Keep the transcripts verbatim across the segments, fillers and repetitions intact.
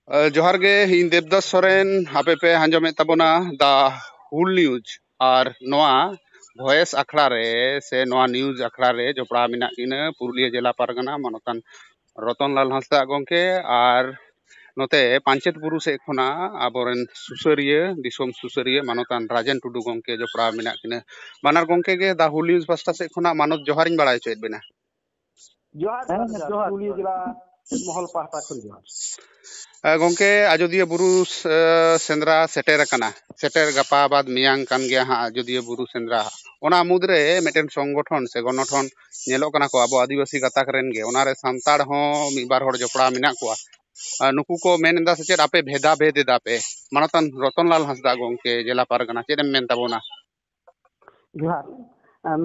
ᱡᱚᱦᱟᱨ ᱜᱮ, ᱤᱧ ᱫᱮᱵᱫᱟᱥ ᱥᱚᱨᱮᱱ᱾ ᱟᱯᱮ ᱯᱮ ᱟᱸᱡᱚᱢᱮᱫ ᱛᱟᱵᱚᱱᱟ ᱫᱟ ᱦᱩᱞ ᱱᱤᱭᱩᱡᱽ᱾ ᱟᱨ ᱱᱚᱣᱟ ᱵᱷᱚᱭᱮᱥ ᱟᱠᱷᱲᱟ ᱨᱮ ᱥᱮ ᱱᱚᱣᱟ ᱱᱤᱭᱩᱡᱽ ᱟᱠᱷᱲᱟ ᱨᱮ ᱡᱚᱯᱲᱟᱣ ᱢᱮᱱᱟᱜ ᱠᱤᱱᱟᱹ ᱯᱩᱨᱩᱞᱤᱭᱟᱹ ᱡᱮᱞᱟ ᱯᱟᱨᱜᱟᱱᱟ ᱢᱟᱱᱚᱛᱟᱱ ᱨᱚᱛᱚᱱᱞᱟᱞ ᱦᱟᱸᱥᱫᱟ ᱜᱚᱢᱠᱮ ᱟᱨ ᱱᱚᱛᱮ ᱯᱟᱧᱪᱮᱛ ᱵᱩᱨᱩ ᱥᱮᱫ ᱠᱷᱚᱱᱟᱜ ᱟᱵᱚᱨᱮᱱ ᱥᱩᱥᱟᱹᱨᱤᱭᱟᱹ, ᱫᱤᱥᱚᱢ ᱥᱩᱥᱟᱹᱨᱤᱭᱟᱹ ᱢᱟᱱᱚᱛᱟᱱ ᱨᱟᱡᱮᱱ ᱴᱩᱰᱩ ᱜᱚᱢᱠᱮ ᱡᱚᱯᱲᱟᱣ ᱢᱮᱱᱟᱜ ᱠᱤᱱᱟᱹ᱾ ᱵᱟᱱᱟᱨ ᱜᱚᱢᱠᱮ ᱜᱮ ᱫᱟ ᱦᱩᱞ ᱱᱤᱭᱩᱡᱽ ᱯᱟᱥᱴᱟ ᱥᱮᱫ ᱠᱷᱚᱱᱟᱜ ᱢᱟᱱᱚᱛ ᱡᱚᱦᱟᱨᱤᱧ ᱵᱟᱲᱟᱭ ᱦᱚᱪᱚᱭᱮᱫ ᱵᱮᱱᱟ᱾ ᱡᱚᱦᱟᱨ, ᱦᱮᱸ, ᱡᱚᱦᱟᱨ, ᱡᱚᱦᱟᱨ, ᱡᱚᱦᱟᱨ᱾ ᱯᱩᱨᱩᱞᱤᱭᱟᱹ ᱡᱮᱞᱟ ᱢᱚᱦᱚᱞ ᱯᱟᱦᱴᱟ ᱠᱷᱚᱱ ᱡᱚᱦᱟᱨ᱾ ᱜᱚᱢᱠᱮ, ᱟᱡᱚᱫᱤᱭᱟᱹ ᱵᱩᱨᱩ ᱥᱮᱸᱫᱽᱨᱟ ᱥᱮᱴᱮᱨ ᱟᱠᱟᱱᱟ, ᱥᱮᱴᱮᱨ ᱜᱟᱯᱟ ᱵᱟᱫ ᱢᱮᱭᱟᱝ ᱠᱟᱱ ᱜᱮᱭᱟ ᱦᱟᱸᱜ ᱟᱡᱚᱫᱤᱭᱟᱹ ᱵᱩᱨᱩ ᱥᱮᱸᱫᱽᱨᱟ᱾ ᱚᱱᱟ ᱢᱩᱫᱽᱨᱮ ᱢᱤᱫᱴᱮᱱ ᱥᱚᱝᱜᱚᱴᱷᱚᱱ ᱥᱮ ᱜᱚᱱᱚᱴᱷᱚᱱ ᱧᱮᱞᱚᱜ ᱠᱟᱱᱟ ᱠᱚ ᱟᱵᱚ ᱟᱹᱫᱤᱵᱟᱹᱥᱤ ᱜᱟᱛᱟᱠ ᱨᱮᱱ ᱜᱮ, ᱚᱱᱟᱨᱮ ᱥᱟᱱᱛᱟᱲ ᱦᱚᱸ ᱢᱤᱫ ᱵᱟᱨ ᱦᱚᱲ ᱡᱚᱯᱲᱟᱣ ᱢᱮᱱᱟᱜ ᱠᱚᱣᱟ᱾ ᱟᱨ ᱱᱩᱠᱩ ᱠᱚ ᱢᱮᱱ ᱮᱫᱟ ᱥᱮ ᱪᱮᱫ ᱟᱯᱮ ᱵᱷᱮᱫᱟ ᱵᱷᱮᱫ ᱮᱫᱟ ᱯᱮ? ᱢᱟᱱᱚᱛᱟᱱ ᱨᱚᱛᱚᱱᱞᱟᱞ ᱦᱟᱸᱥᱫᱟ ᱜᱚᱢᱠᱮ, ᱡᱮᱞᱟ ᱯᱟᱨᱜᱟᱱᱟ, ᱪᱮᱫ ᱮᱢ ᱢᱮᱱ ᱛᱟᱵᱚᱱᱟ? ᱡᱚᱦᱟᱨ᱾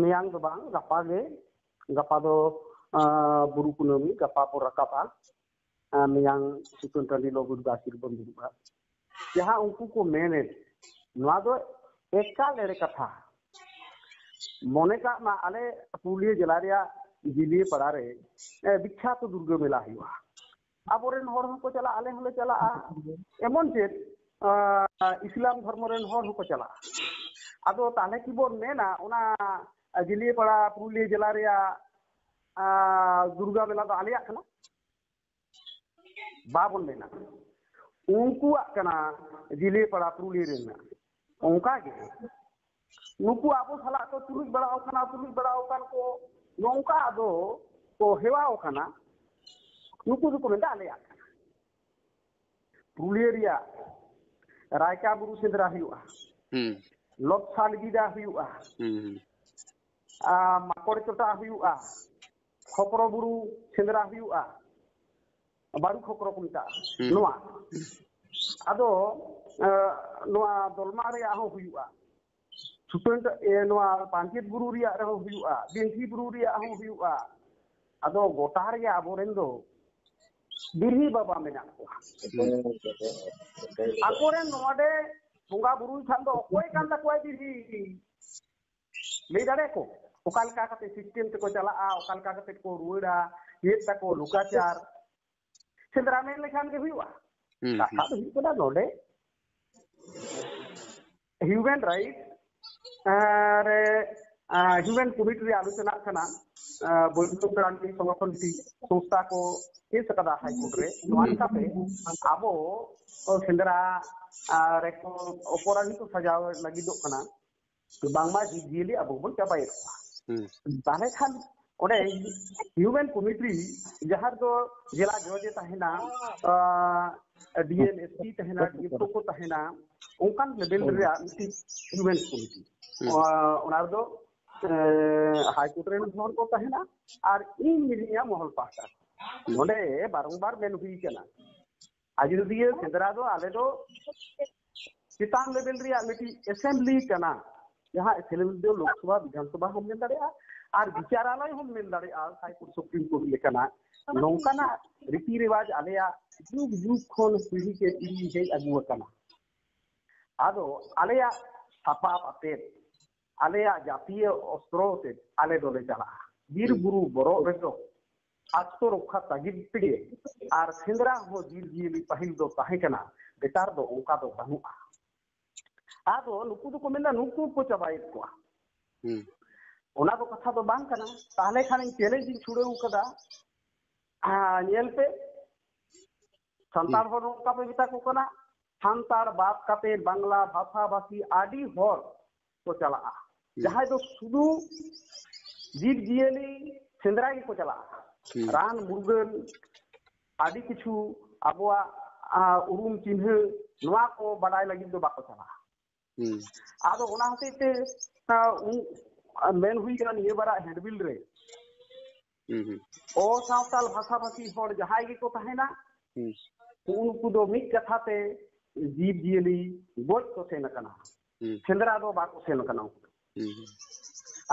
ᱢᱮᱭᱟᱝ ᱫᱚ ᱵᱟᱝ, ᱜᱟᱯᱟ ᱜᱮ᱾ ᱜᱟᱯᱟ ᱫᱚ ᱵᱩᱨᱩ ᱠᱩᱱᱟᱹᱢᱤ, ᱜᱟᱯᱟ ᱵᱚ ᱨᱟᱠᱟᱵᱼᱟ᱾ ᱢᱮᱭᱟᱝ ᱥᱩᱛᱟᱹᱱ ᱴᱟᱺᱰᱤ ᱞᱚ ᱜᱩᱨᱩ ᱟᱹᱥᱤᱨ ᱵᱚᱱ ᱫᱩᱲᱩᱵᱼᱟ᱾ ᱡᱟᱦᱟᱸ ᱩᱱᱠᱩ ᱠᱚ ᱢᱮᱱᱮᱫ, ᱱᱚᱣᱟ ᱫᱚ ᱮᱠᱟᱞ ᱮᱲᱮ ᱠᱟᱛᱷᱟ᱾ ᱢᱚᱱᱮ ᱠᱟᱜ ᱢᱟ, ᱟᱞᱮ ᱯᱩᱨᱩᱞᱤᱭᱟᱹ ᱡᱮᱞᱟ ᱨᱮᱭᱟᱜ ᱡᱤᱞᱤᱭᱟᱹ ᱯᱟᱲᱟ ᱨᱮ ᱵᱤᱠᱠᱷᱟᱛᱚ ᱫᱩᱨᱜᱟᱹ ᱢᱮᱞᱟ ᱦᱩᱭᱩᱜᱼᱟ᱾ ᱟᱵᱚᱨᱮᱱ ᱦᱚᱲ ᱦᱚᱸᱠᱚ ᱪᱟᱞᱟᱜᱼᱟ, ᱟᱞᱮ ᱦᱚᱸᱞᱮ ᱪᱟᱞᱟᱜᱼᱟ᱾ ᱮᱢᱚᱱ ᱪᱮᱫ ᱤᱥᱞᱟᱢ ᱫᱷᱚᱨᱢᱚ ᱨᱮᱱ ᱦᱚᱲ ᱦᱚᱸᱠᱚ ᱪᱟᱞᱟᱜᱼᱟ᱾ ᱟᱫᱚ ᱛᱟᱦᱚᱞᱮ ᱠᱤ ᱵᱚᱱ ᱢᱮᱱᱟ ᱚᱱᱟ ᱡᱤᱞᱤᱭᱟᱹᱯᱟᱲᱟ ᱯᱩᱨᱩᱞᱤᱭᱟᱹ ᱡᱮᱞᱟ ᱨᱮᱭᱟᱜ ᱫᱩᱨᱜᱟ ᱢᱮᱞᱟ ᱫᱚ ᱟᱞᱮᱭᱟᱜ ᱠᱟᱱᱟ? ᱵᱟᱵᱚᱱ ᱢᱮᱱᱟ᱾ ᱩᱱᱠᱩᱣᱟᱜ ᱠᱟᱱᱟ ᱡᱤᱞᱤᱭᱟᱹᱯᱟᱲᱟ ᱯᱩᱨᱩᱞᱤᱭᱟᱹ ᱨᱮᱱᱟᱜ᱾ ᱚᱱᱠᱟ ᱜᱮ ᱱᱩᱠᱩ ᱟᱵᱚ ᱥᱟᱞᱟᱜ ᱠᱚ ᱛᱩᱞᱩᱡ ᱵᱟᱲᱟ ᱟᱠᱟᱱᱟ, ᱛᱩᱞᱩᱡ ᱵᱟᱲᱟ ᱟᱠᱟᱱ ᱠᱚ, ᱱᱚᱝᱠᱟ ᱟᱫᱚ ᱠᱚ ᱦᱮᱣᱟ ᱟᱠᱟᱱᱟ᱾ ᱱᱩᱠᱩ ᱫᱚᱠᱚ ᱢᱮᱱᱫᱟ ᱟᱞᱮᱭᱟᱜ ᱠᱟᱱᱟ᱾ ᱯᱩᱨᱩᱞᱤᱭᱟᱹ ᱨᱮᱭᱟᱜ ᱨᱟᱭᱠᱟ ᱵᱩᱨᱩ ᱥᱮᱸᱫᱽᱨᱟ ᱦᱩᱭᱩᱜᱼᱟ, ᱦᱩᱸ᱾ ᱞᱚᱯᱥᱟ ᱞᱤᱵᱤᱫᱟ ᱦᱩᱭᱩᱜᱼᱟ, ᱦᱩᱸ, ᱦᱩᱸ᱾ ᱟᱨ ᱢᱟᱠᱚᱲ ᱪᱚᱴᱟ ᱦᱩᱭᱩᱜᱼᱟ, ᱠᱷᱚᱠᱨᱚ ᱵᱩᱨᱩ ᱥᱮᱸᱫᱽᱨᱟ ᱦᱩᱭᱩᱜᱼᱟ, ᱵᱟᱹᱨᱩ ᱠᱷᱚᱠᱨᱚ ᱠᱚ ᱢᱮᱛᱟᱜᱼᱟ, ᱦᱩᱸ᱾ ᱱᱚᱣᱟ᱾ ᱟᱫᱚ ᱱᱚᱣᱟ ᱫᱚᱞᱢᱟ ᱨᱮᱭᱟᱜ ᱦᱚᱸ ᱦᱩᱭᱩᱜᱼᱟ, ᱥᱩᱛᱟᱹᱱ ᱴᱟ-, ᱮ, ᱱᱚᱣᱟ ᱯᱟᱧᱪᱮᱛ ᱵᱩᱨᱩ ᱨᱮᱭᱟᱜ ᱨᱮᱦᱚᱸ ᱦᱩᱭᱩᱜᱼᱟ, ᱵᱤᱱᱴᱷᱤ ᱵᱩᱨᱩ ᱨᱮᱭᱟᱜ ᱦᱚᱸ ᱦᱩᱭᱩᱜᱼᱟ᱾ ᱟᱫᱚ ᱜᱚᱴᱟ ᱨᱮᱜᱮ ᱟᱵᱚᱨᱮᱱ ᱫᱚ ᱵᱤᱨᱦᱤ ᱵᱟᱵᱟ ᱢᱮᱱᱟᱜ ᱠᱚᱣᱟ᱾ ᱟᱠᱚᱨᱮᱱ ᱱᱚᱰᱮ ᱵᱚᱸᱜᱟ ᱵᱩᱨᱩᱭ ᱠᱷᱟᱱ ᱫᱚ ᱚᱠᱚᱭ ᱠᱟᱱ ᱛᱟᱠᱚᱣᱟᱭ ᱵᱤᱨᱦᱤ? ᱞᱟᱹᱭ ᱫᱟᱲᱮᱭᱟᱜᱼᱟ ᱠᱚ? ᱚᱠᱟ ᱞᱮᱠᱟ ᱠᱟᱛᱮ system ᱛᱮᱠᱚ ᱪᱟᱞᱟᱜᱼᱟ, ᱚᱠᱟ ᱞᱮᱠᱟ ᱠᱟᱛᱮ ᱠᱚ ᱨᱩᱣᱟᱹᱲᱟ, ᱪᱮᱫ ᱛᱟᱠᱚ ᱞᱩᱠᱟᱪᱟᱨ? ᱥᱮᱸᱫᱽᱨᱟ ᱢᱮᱱ ᱞᱮᱠᱷᱟᱱ ᱜᱮ ᱦᱩᱭᱩᱜᱼᱟ᱾ ᱦᱩᱸ, ᱠᱟᱛᱷᱟ ᱫᱚ ᱦᱩᱭᱩᱜ ᱠᱟᱱᱟ ᱱᱚᱰᱮ ᱦᱤᱭᱩᱢᱮᱱ ᱨᱟᱭᱤᱴ ᱨᱮ ᱦᱤᱭᱩᱢᱮᱱ ᱠᱚᱢᱤᱴᱤ ᱨᱮ ᱟᱞᱳᱪᱚᱱᱟᱜ ᱠᱟᱱᱟ, ᱵᱳᱭᱫᱷᱚ ᱯᱨᱟᱱᱤ ᱥᱚᱝᱜᱚᱴᱷᱚᱱ ᱢᱤᱫᱴᱤᱡ ᱥᱚᱝᱥᱛᱷᱟ ᱠᱚ ᱠᱮᱥ ᱟᱠᱟᱫᱟ ᱦᱟᱭᱠᱳᱨᱴ ᱨᱮ᱾ ᱱᱚᱣᱟ ᱞᱮᱠᱟᱛᱮ ᱟᱵᱚ ᱥᱮᱸᱫᱽᱨᱟ ᱨᱮᱠᱚ ᱚᱯᱚᱨᱟᱫᱷᱤ ᱠᱚ ᱥᱟᱡᱟᱣ ᱞᱟᱹᱜᱤᱫᱚᱜ ᱠᱟᱱᱟ, ᱵᱟᱝᱢᱟ ᱡᱤᱵᱽᱼᱡᱤᱭᱟᱹᱞᱤ ᱟᱵᱚ ᱵᱚᱱ ᱪᱟᱵᱟᱭᱮᱫ ᱠᱚᱣᱟ᱾ ᱦᱩᱸ᱾ ᱛᱟᱦᱞᱮ ᱠᱷᱟᱱ ᱚᱸᱰᱮ ᱦᱤᱭᱩᱢᱮᱱ ᱠᱚᱢᱤᱴᱤ, ᱡᱟᱦᱟᱸ ᱨᱮᱫᱚ ᱡᱮᱞᱟ ᱡᱚᱡᱽ ᱮ ᱛᱟᱦᱮᱱᱟ, ᱰᱤ ᱮᱱ ᱮᱥ ᱯᱤ ᱛᱟᱦᱮᱱᱟ, ᱰᱤ ᱮᱯᱷ ᱳ ᱠᱚ ᱛᱟᱦᱮᱱᱟ, ᱚᱱᱠᱟᱱ ᱞᱮᱵᱮᱞ ᱨᱮᱭᱟᱜ ᱢᱤᱫᱴᱤᱡ ᱦᱤᱭᱩᱢᱮᱱ ᱠᱚᱢᱤᱴᱤ᱾ ᱦᱩᱸ᱾ ᱚᱱᱟ ᱨᱮᱫᱚ ᱦᱟᱭ ᱠᱳᱨᱴ ᱨᱮᱱ ᱦᱚᱲ ᱠᱚ ᱛᱟᱦᱮᱱᱟ ᱟᱨ ᱤᱧ ᱢᱤᱱᱟᱹᱧᱟ ᱢᱚᱦᱚᱞ ᱯᱟᱦᱴᱟ᱾ ᱱᱚᱰᱮ ᱵᱟᱨᱚᱝᱵᱟᱨ ᱢᱮᱱ ᱦᱩᱭ ᱠᱟᱱᱟ, ᱟᱡᱚᱫᱤᱭᱟᱹ ᱥᱮᱸᱫᱽᱨᱟ ᱫᱚ ᱟᱞᱮ ᱫᱚ ᱪᱮᱛᱟᱱ ᱞᱮᱵᱮᱞ ᱨᱮᱭᱟᱜ ᱢᱤᱫᱴᱤᱡ ᱮᱥᱮᱢᱵᱞᱤ ᱠᱟᱱᱟ, ᱡᱟᱦᱟᱸ ᱮᱥᱮᱢᱵᱞᱤ ᱫᱚ ᱞᱳᱠᱥᱚᱵᱷᱟ, ᱵᱤᱫᱷᱟᱱᱥᱚᱵᱷᱟ ᱦᱚᱸᱢ ᱢᱮᱱ ᱫᱟᱲᱮᱭᱟᱜᱼᱟ, ᱟᱨ ᱵᱤᱪᱟᱨᱟᱞᱚᱭ ᱦᱚᱸᱢ ᱢᱮᱱ ᱫᱟᱲᱮᱭᱟᱜᱼᱟ, ᱦᱟᱭ ᱠᱳᱨᱴ, ᱥᱩᱯᱨᱤᱢ ᱠᱳᱨᱴ ᱞᱮᱠᱟᱱᱟᱜ᱾ ᱱᱚᱝᱠᱟᱱᱟᱜ ᱨᱤᱛᱤ ᱨᱮᱣᱟᱡᱽ ᱟᱞᱮᱭᱟᱜ ᱡᱩᱜᱽ ᱡᱩᱜᱽ ᱠᱷᱚᱱ ᱯᱤᱲᱦᱤ ᱠᱮ ᱯᱤᱲᱦᱤ ᱦᱮᱡ ᱟᱹᱜᱩ ᱟᱠᱟᱱᱟ᱾ ᱟᱫᱚ ᱟᱞᱮᱭᱟᱜ ᱥᱟᱯᱟᱵ ᱟᱛᱮᱫ, ᱟᱞᱮᱭᱟᱜ ᱡᱟᱹᱛᱤᱭᱟᱹ ᱚᱥᱛᱨᱚ ᱟᱛᱮᱫ ᱟᱞᱮ ᱫᱚᱞᱮ ᱪᱟᱞᱟᱜᱼᱟ᱾ ᱵᱤᱨ ᱵᱩᱨᱩ ᱵᱚᱨᱚᱜ ᱨᱮᱫᱚ ᱟᱛᱢᱚ ᱨᱚᱠᱠᱷᱟ ᱛᱟᱹᱜᱤᱫ ᱛᱮᱜᱮ, ᱟᱨ ᱥᱮᱸᱫᱽᱨᱟ ᱦᱚᱸ ᱡᱤᱵᱽ ᱡᱤᱭᱟᱹᱞᱤ ᱯᱟᱹᱦᱤᱞ ᱫᱚ ᱛᱟᱦᱮᱸ ᱠᱟᱱᱟ, ᱱᱮᱛᱟᱨ ᱫᱚ ᱚᱱᱠᱟ ᱫᱚ ᱵᱟᱹᱱᱩᱜᱼᱟ᱾ ᱟᱫᱚ ᱱᱩᱠᱩ ᱫᱚᱠᱚ ᱢᱮᱱᱫᱟ ᱱᱩᱠᱩ ᱠᱚ ᱪᱟᱵᱟᱭᱮᱫ ᱠᱚᱣᱟ᱾ ᱦᱩᱸ᱾ ᱚᱱᱟ ᱫᱚ ᱠᱟᱛᱷᱟ ᱫᱚ ᱵᱟᱝ ᱠᱟᱱᱟ᱾ ᱛᱟᱦᱞᱮ ᱠᱷᱟᱱ ᱤᱧ ᱪᱮᱞᱮᱧᱡᱽ ᱤᱧ ᱪᱷᱩᱲᱟᱹᱣ ᱠᱟᱫᱟ᱾ ᱦᱮᱸ, ᱧᱮᱞ ᱯᱮ, ᱥᱟᱱᱛᱟᱲ ᱦᱩᱸ᱾ ᱦᱚᱲ ᱱᱚᱝᱠᱟ ᱯᱮ ᱢᱮᱛᱟ ᱠᱚ ᱠᱟᱱᱟ, ᱥᱟᱱᱛᱟᱲ ᱵᱟᱫ ᱠᱟᱛᱮ ᱵᱟᱝᱞᱟ ᱵᱷᱟᱥᱟ ᱵᱷᱟᱥᱤ ᱟᱹᱰᱤ ᱦᱚᱲ ᱠᱚ ᱪᱟᱞᱟᱜᱼᱟ, ᱦᱩᱸ᱾ ᱡᱟᱦᱟᱸᱭ ᱫᱚ ᱥᱩᱫᱷᱩ ᱡᱤᱵᱽ ᱡᱤᱭᱟᱹᱞᱤ ᱥᱮᱸᱫᱽᱨᱟ ᱜᱮᱠᱚ ᱪᱟᱞᱟᱜᱼᱟ᱾ ᱦᱩᱸ᱾ ᱨᱟᱱ ᱢᱩᱨᱜᱟᱹᱱ, ᱟᱹᱰᱤ ᱠᱤᱪᱷᱩ ᱟᱵᱚᱣᱟᱜ, ᱟ, ᱩᱨᱩᱢ ᱪᱤᱱᱦᱟᱹ, ᱱᱚᱣᱟ ᱠᱚ ᱵᱟᱰᱟᱭ ᱞᱟᱹᱜᱤᱫ ᱫᱚ ᱵᱟᱠᱚ ᱪᱟᱞᱟᱜᱼᱟ᱾ ᱦᱩᱸ᱾ ᱟᱫᱚ ᱚᱱᱟ ᱦᱚᱛᱮᱡ ᱛᱮ, ᱟ, ᱩᱱ, ᱟ, ᱢᱮᱱ ᱦᱩᱭ ᱠᱟᱱᱟ ᱱᱤᱭᱟᱹ ᱵᱟᱨᱟᱜ ᱦᱮᱱᱰᱵᱤᱞ ᱨᱮ, ᱦᱩᱸ, ᱦᱩᱸ᱾ ᱚᱥᱟᱶᱛᱟᱞ ᱵᱷᱟᱥᱟᱵᱷᱟᱥᱤ ᱦᱚᱲ ᱡᱟᱦᱟᱸᱭ ᱜᱮᱠᱚ ᱛᱟᱦᱮᱱᱟ, ᱦᱩᱸ᱾ ᱩᱱᱠᱩ ᱫᱚ ᱢᱤᱫ ᱠᱟᱛᱷᱟ ᱛᱮ ᱡᱤᱵᱽ ᱡᱤᱭᱟᱹᱞᱤ ᱜᱚᱡ ᱠᱚ ᱥᱮᱱ ᱟᱠᱟᱱᱟ, ᱦᱩᱸ᱾ ᱥᱮᱸᱫᱽᱨᱟ ᱫᱚ ᱵᱟᱠᱚ ᱥᱮᱱ ᱟᱠᱟᱱᱟ ᱩᱱᱠᱩ ᱫᱚ᱾ ᱦᱩᱸ, ᱦᱩᱸ᱾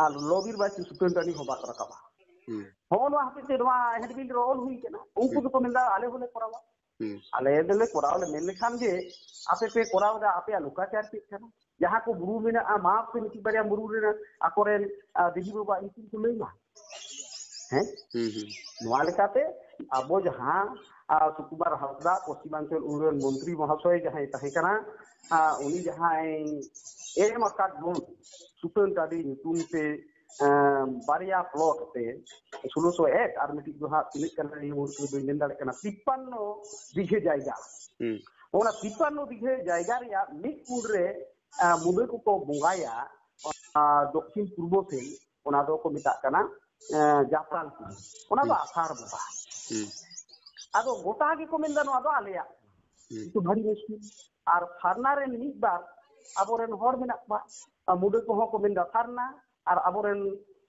ᱟᱨ ᱞᱚ ᱵᱤᱨ ᱵᱟᱭ ᱥᱩᱛᱟᱹᱱ ᱴᱟᱺᱰᱤ ᱦᱚᱸ ᱵᱟᱠᱚ ᱨᱟᱠᱟᱵᱟ᱾ ᱦᱩᱸ᱾ ᱦᱚᱸᱜᱼᱚ ᱱᱚᱣᱟ ᱦᱚᱛᱮᱡ ᱛᱮ ᱱᱚᱣᱟ ᱦᱮᱱᱰᱵᱤᱞ ᱨᱮ ᱚᱞ ᱦᱩᱭ ᱠᱟᱱᱟ᱾ ᱩᱱᱠᱩ ᱦᱩᱸ᱾ ᱫᱚᱠᱚ ᱢᱮᱱᱫᱟ, "ᱟᱞᱮ ᱦᱚᱸᱞᱮ ᱠᱚᱨᱟᱣᱟ, ᱦᱩᱸ᱾ ᱟᱞᱮ ᱫᱚᱞᱮ ᱠᱚᱨᱟᱣ ᱞᱮ ᱢᱮᱱ ᱞᱮᱠᱷᱟᱱ ᱜᱮ ᱟᱯᱮ ᱯᱮ ᱠᱚᱨᱟᱣ ᱮᱫᱟ, ᱟᱯᱮᱭᱟᱜ ᱞᱳᱠᱟᱪᱟᱨ ᱪᱮᱫ ᱠᱟᱱᱟ?" ᱡᱟᱦᱟᱸ ᱠᱚ ᱵᱩᱨᱩ ᱢᱮᱱᱟᱜᱼᱟ, ᱢᱟᱯ ᱥᱮ ᱢᱤᱫᱴᱤᱡ ᱵᱟᱨᱭᱟ ᱵᱩᱨᱩ ᱨᱮᱱᱟᱜ ᱟᱠᱚᱨᱮᱱ, ᱟ, ᱫᱤᱫᱤ ᱵᱟᱵᱟ ᱧᱩᱛᱩᱢ ᱠᱚ ᱞᱟᱹᱭ ᱢᱟ᱾ ᱦᱮᱸ? ᱦᱩᱸ, ᱦᱩᱸ᱾ ᱱᱚᱣᱟ ᱞᱮᱠᱟᱛᱮ ᱟᱵᱚ ᱡᱟᱦᱟᱸ ᱟᱨ ᱥᱩᱠᱩᱢᱟᱨ ᱦᱟᱸᱥᱫᱟ, ᱯᱚᱥᱪᱤᱢᱟᱧᱪᱚᱞ ᱩᱱᱨᱮᱱ ᱢᱚᱱᱛᱨᱤ ᱢᱚᱦᱟᱥᱚᱭ ᱡᱟᱦᱟᱸᱭ ᱛᱟᱦᱮᱸ ᱠᱟᱱᱟ, ᱟᱨ ᱩᱱᱤ ᱡᱟᱦᱟᱸᱭ ᱮᱢ ᱟᱠᱟᱫ ᱵᱚᱱ ᱥᱩᱛᱟᱹᱱ ᱴᱟᱺᱰᱤ ᱧᱩᱛᱩᱢ ᱛᱮ, ᱮᱸ, ᱵᱟᱨᱭᱟ ᱯᱞᱚᱴ ᱛᱮ ᱥᱳᱞᱳᱥᱚ ᱮᱠ ᱟᱨ ᱢᱤᱫᱴᱤᱡ ᱫᱚ ᱦᱟᱸᱜ ᱛᱤᱱᱟᱹᱜ ᱠᱟᱱᱟ ᱱᱤᱭᱟᱹ ᱢᱩᱦᱩᱨᱛᱚ ᱫᱚ ᱵᱟᱹᱧ ᱢᱮᱱ ᱫᱟᱲᱮᱭᱟᱜ ᱠᱟᱱᱟ, ᱛᱤᱯᱯᱟᱱᱱᱚ ᱵᱤᱜᱷᱟᱹ ᱡᱟᱭᱜᱟ᱾ ᱦᱩᱸ᱾ ᱚᱱᱟ ᱛᱤᱯᱯᱟᱱᱱᱚ ᱵᱤᱜᱷᱟᱹ ᱡᱟᱭᱜᱟ ᱨᱮᱭᱟᱜ ᱢᱤᱫ ᱠᱩᱲ ᱨᱮ, ᱟᱸ, ᱢᱩᱰᱟᱹ ᱠᱚᱠᱚ ᱵᱚᱸᱜᱟᱭᱟ, ᱚᱱᱟ ᱫᱚᱠᱠᱷᱤᱱ ᱯᱩᱨᱵᱚ ᱥᱮᱱ, ᱚᱱᱟ ᱫᱚᱠᱚ ᱢᱮᱛᱟᱜ ᱠᱟᱱᱟ, ᱟᱸ, ᱡᱟᱯᱨᱟᱞ ᱠᱩᱲᱤ᱾ ᱚᱱᱟ ᱫᱚ ᱦᱩᱸ᱾ ᱟᱥᱟᱲ ᱵᱚᱸᱜᱟ᱾ ᱦᱩᱸ᱾ ᱟᱫᱚ ᱜᱚᱴᱟ ᱜᱮᱠᱚ ᱢᱮᱱᱫᱟ ᱱᱚᱣᱟ ᱫᱚ ᱟᱞᱮᱭᱟᱜ᱾ ᱦᱩᱸ᱾ ᱠᱤᱱᱛᱩ ᱵᱷᱟᱹᱨᱤ ᱢᱩᱥᱠᱤᱞ᱾ ᱟᱨ ᱥᱟᱨᱱᱟ ᱨᱮᱱ ᱢᱤᱫ ᱵᱟᱨ ᱟᱵᱚᱨᱮᱱ ᱦᱚᱲ ᱢᱮᱱᱟᱜ ᱠᱚᱣᱟ, ᱟᱨ ᱢᱩᱰᱟᱹ ᱠᱚᱦᱚᱸ ᱠᱚ ᱢᱮᱱᱫᱟ ᱥᱟᱨᱱᱟ, ᱟᱨ ᱟᱵᱚᱨᱮᱱ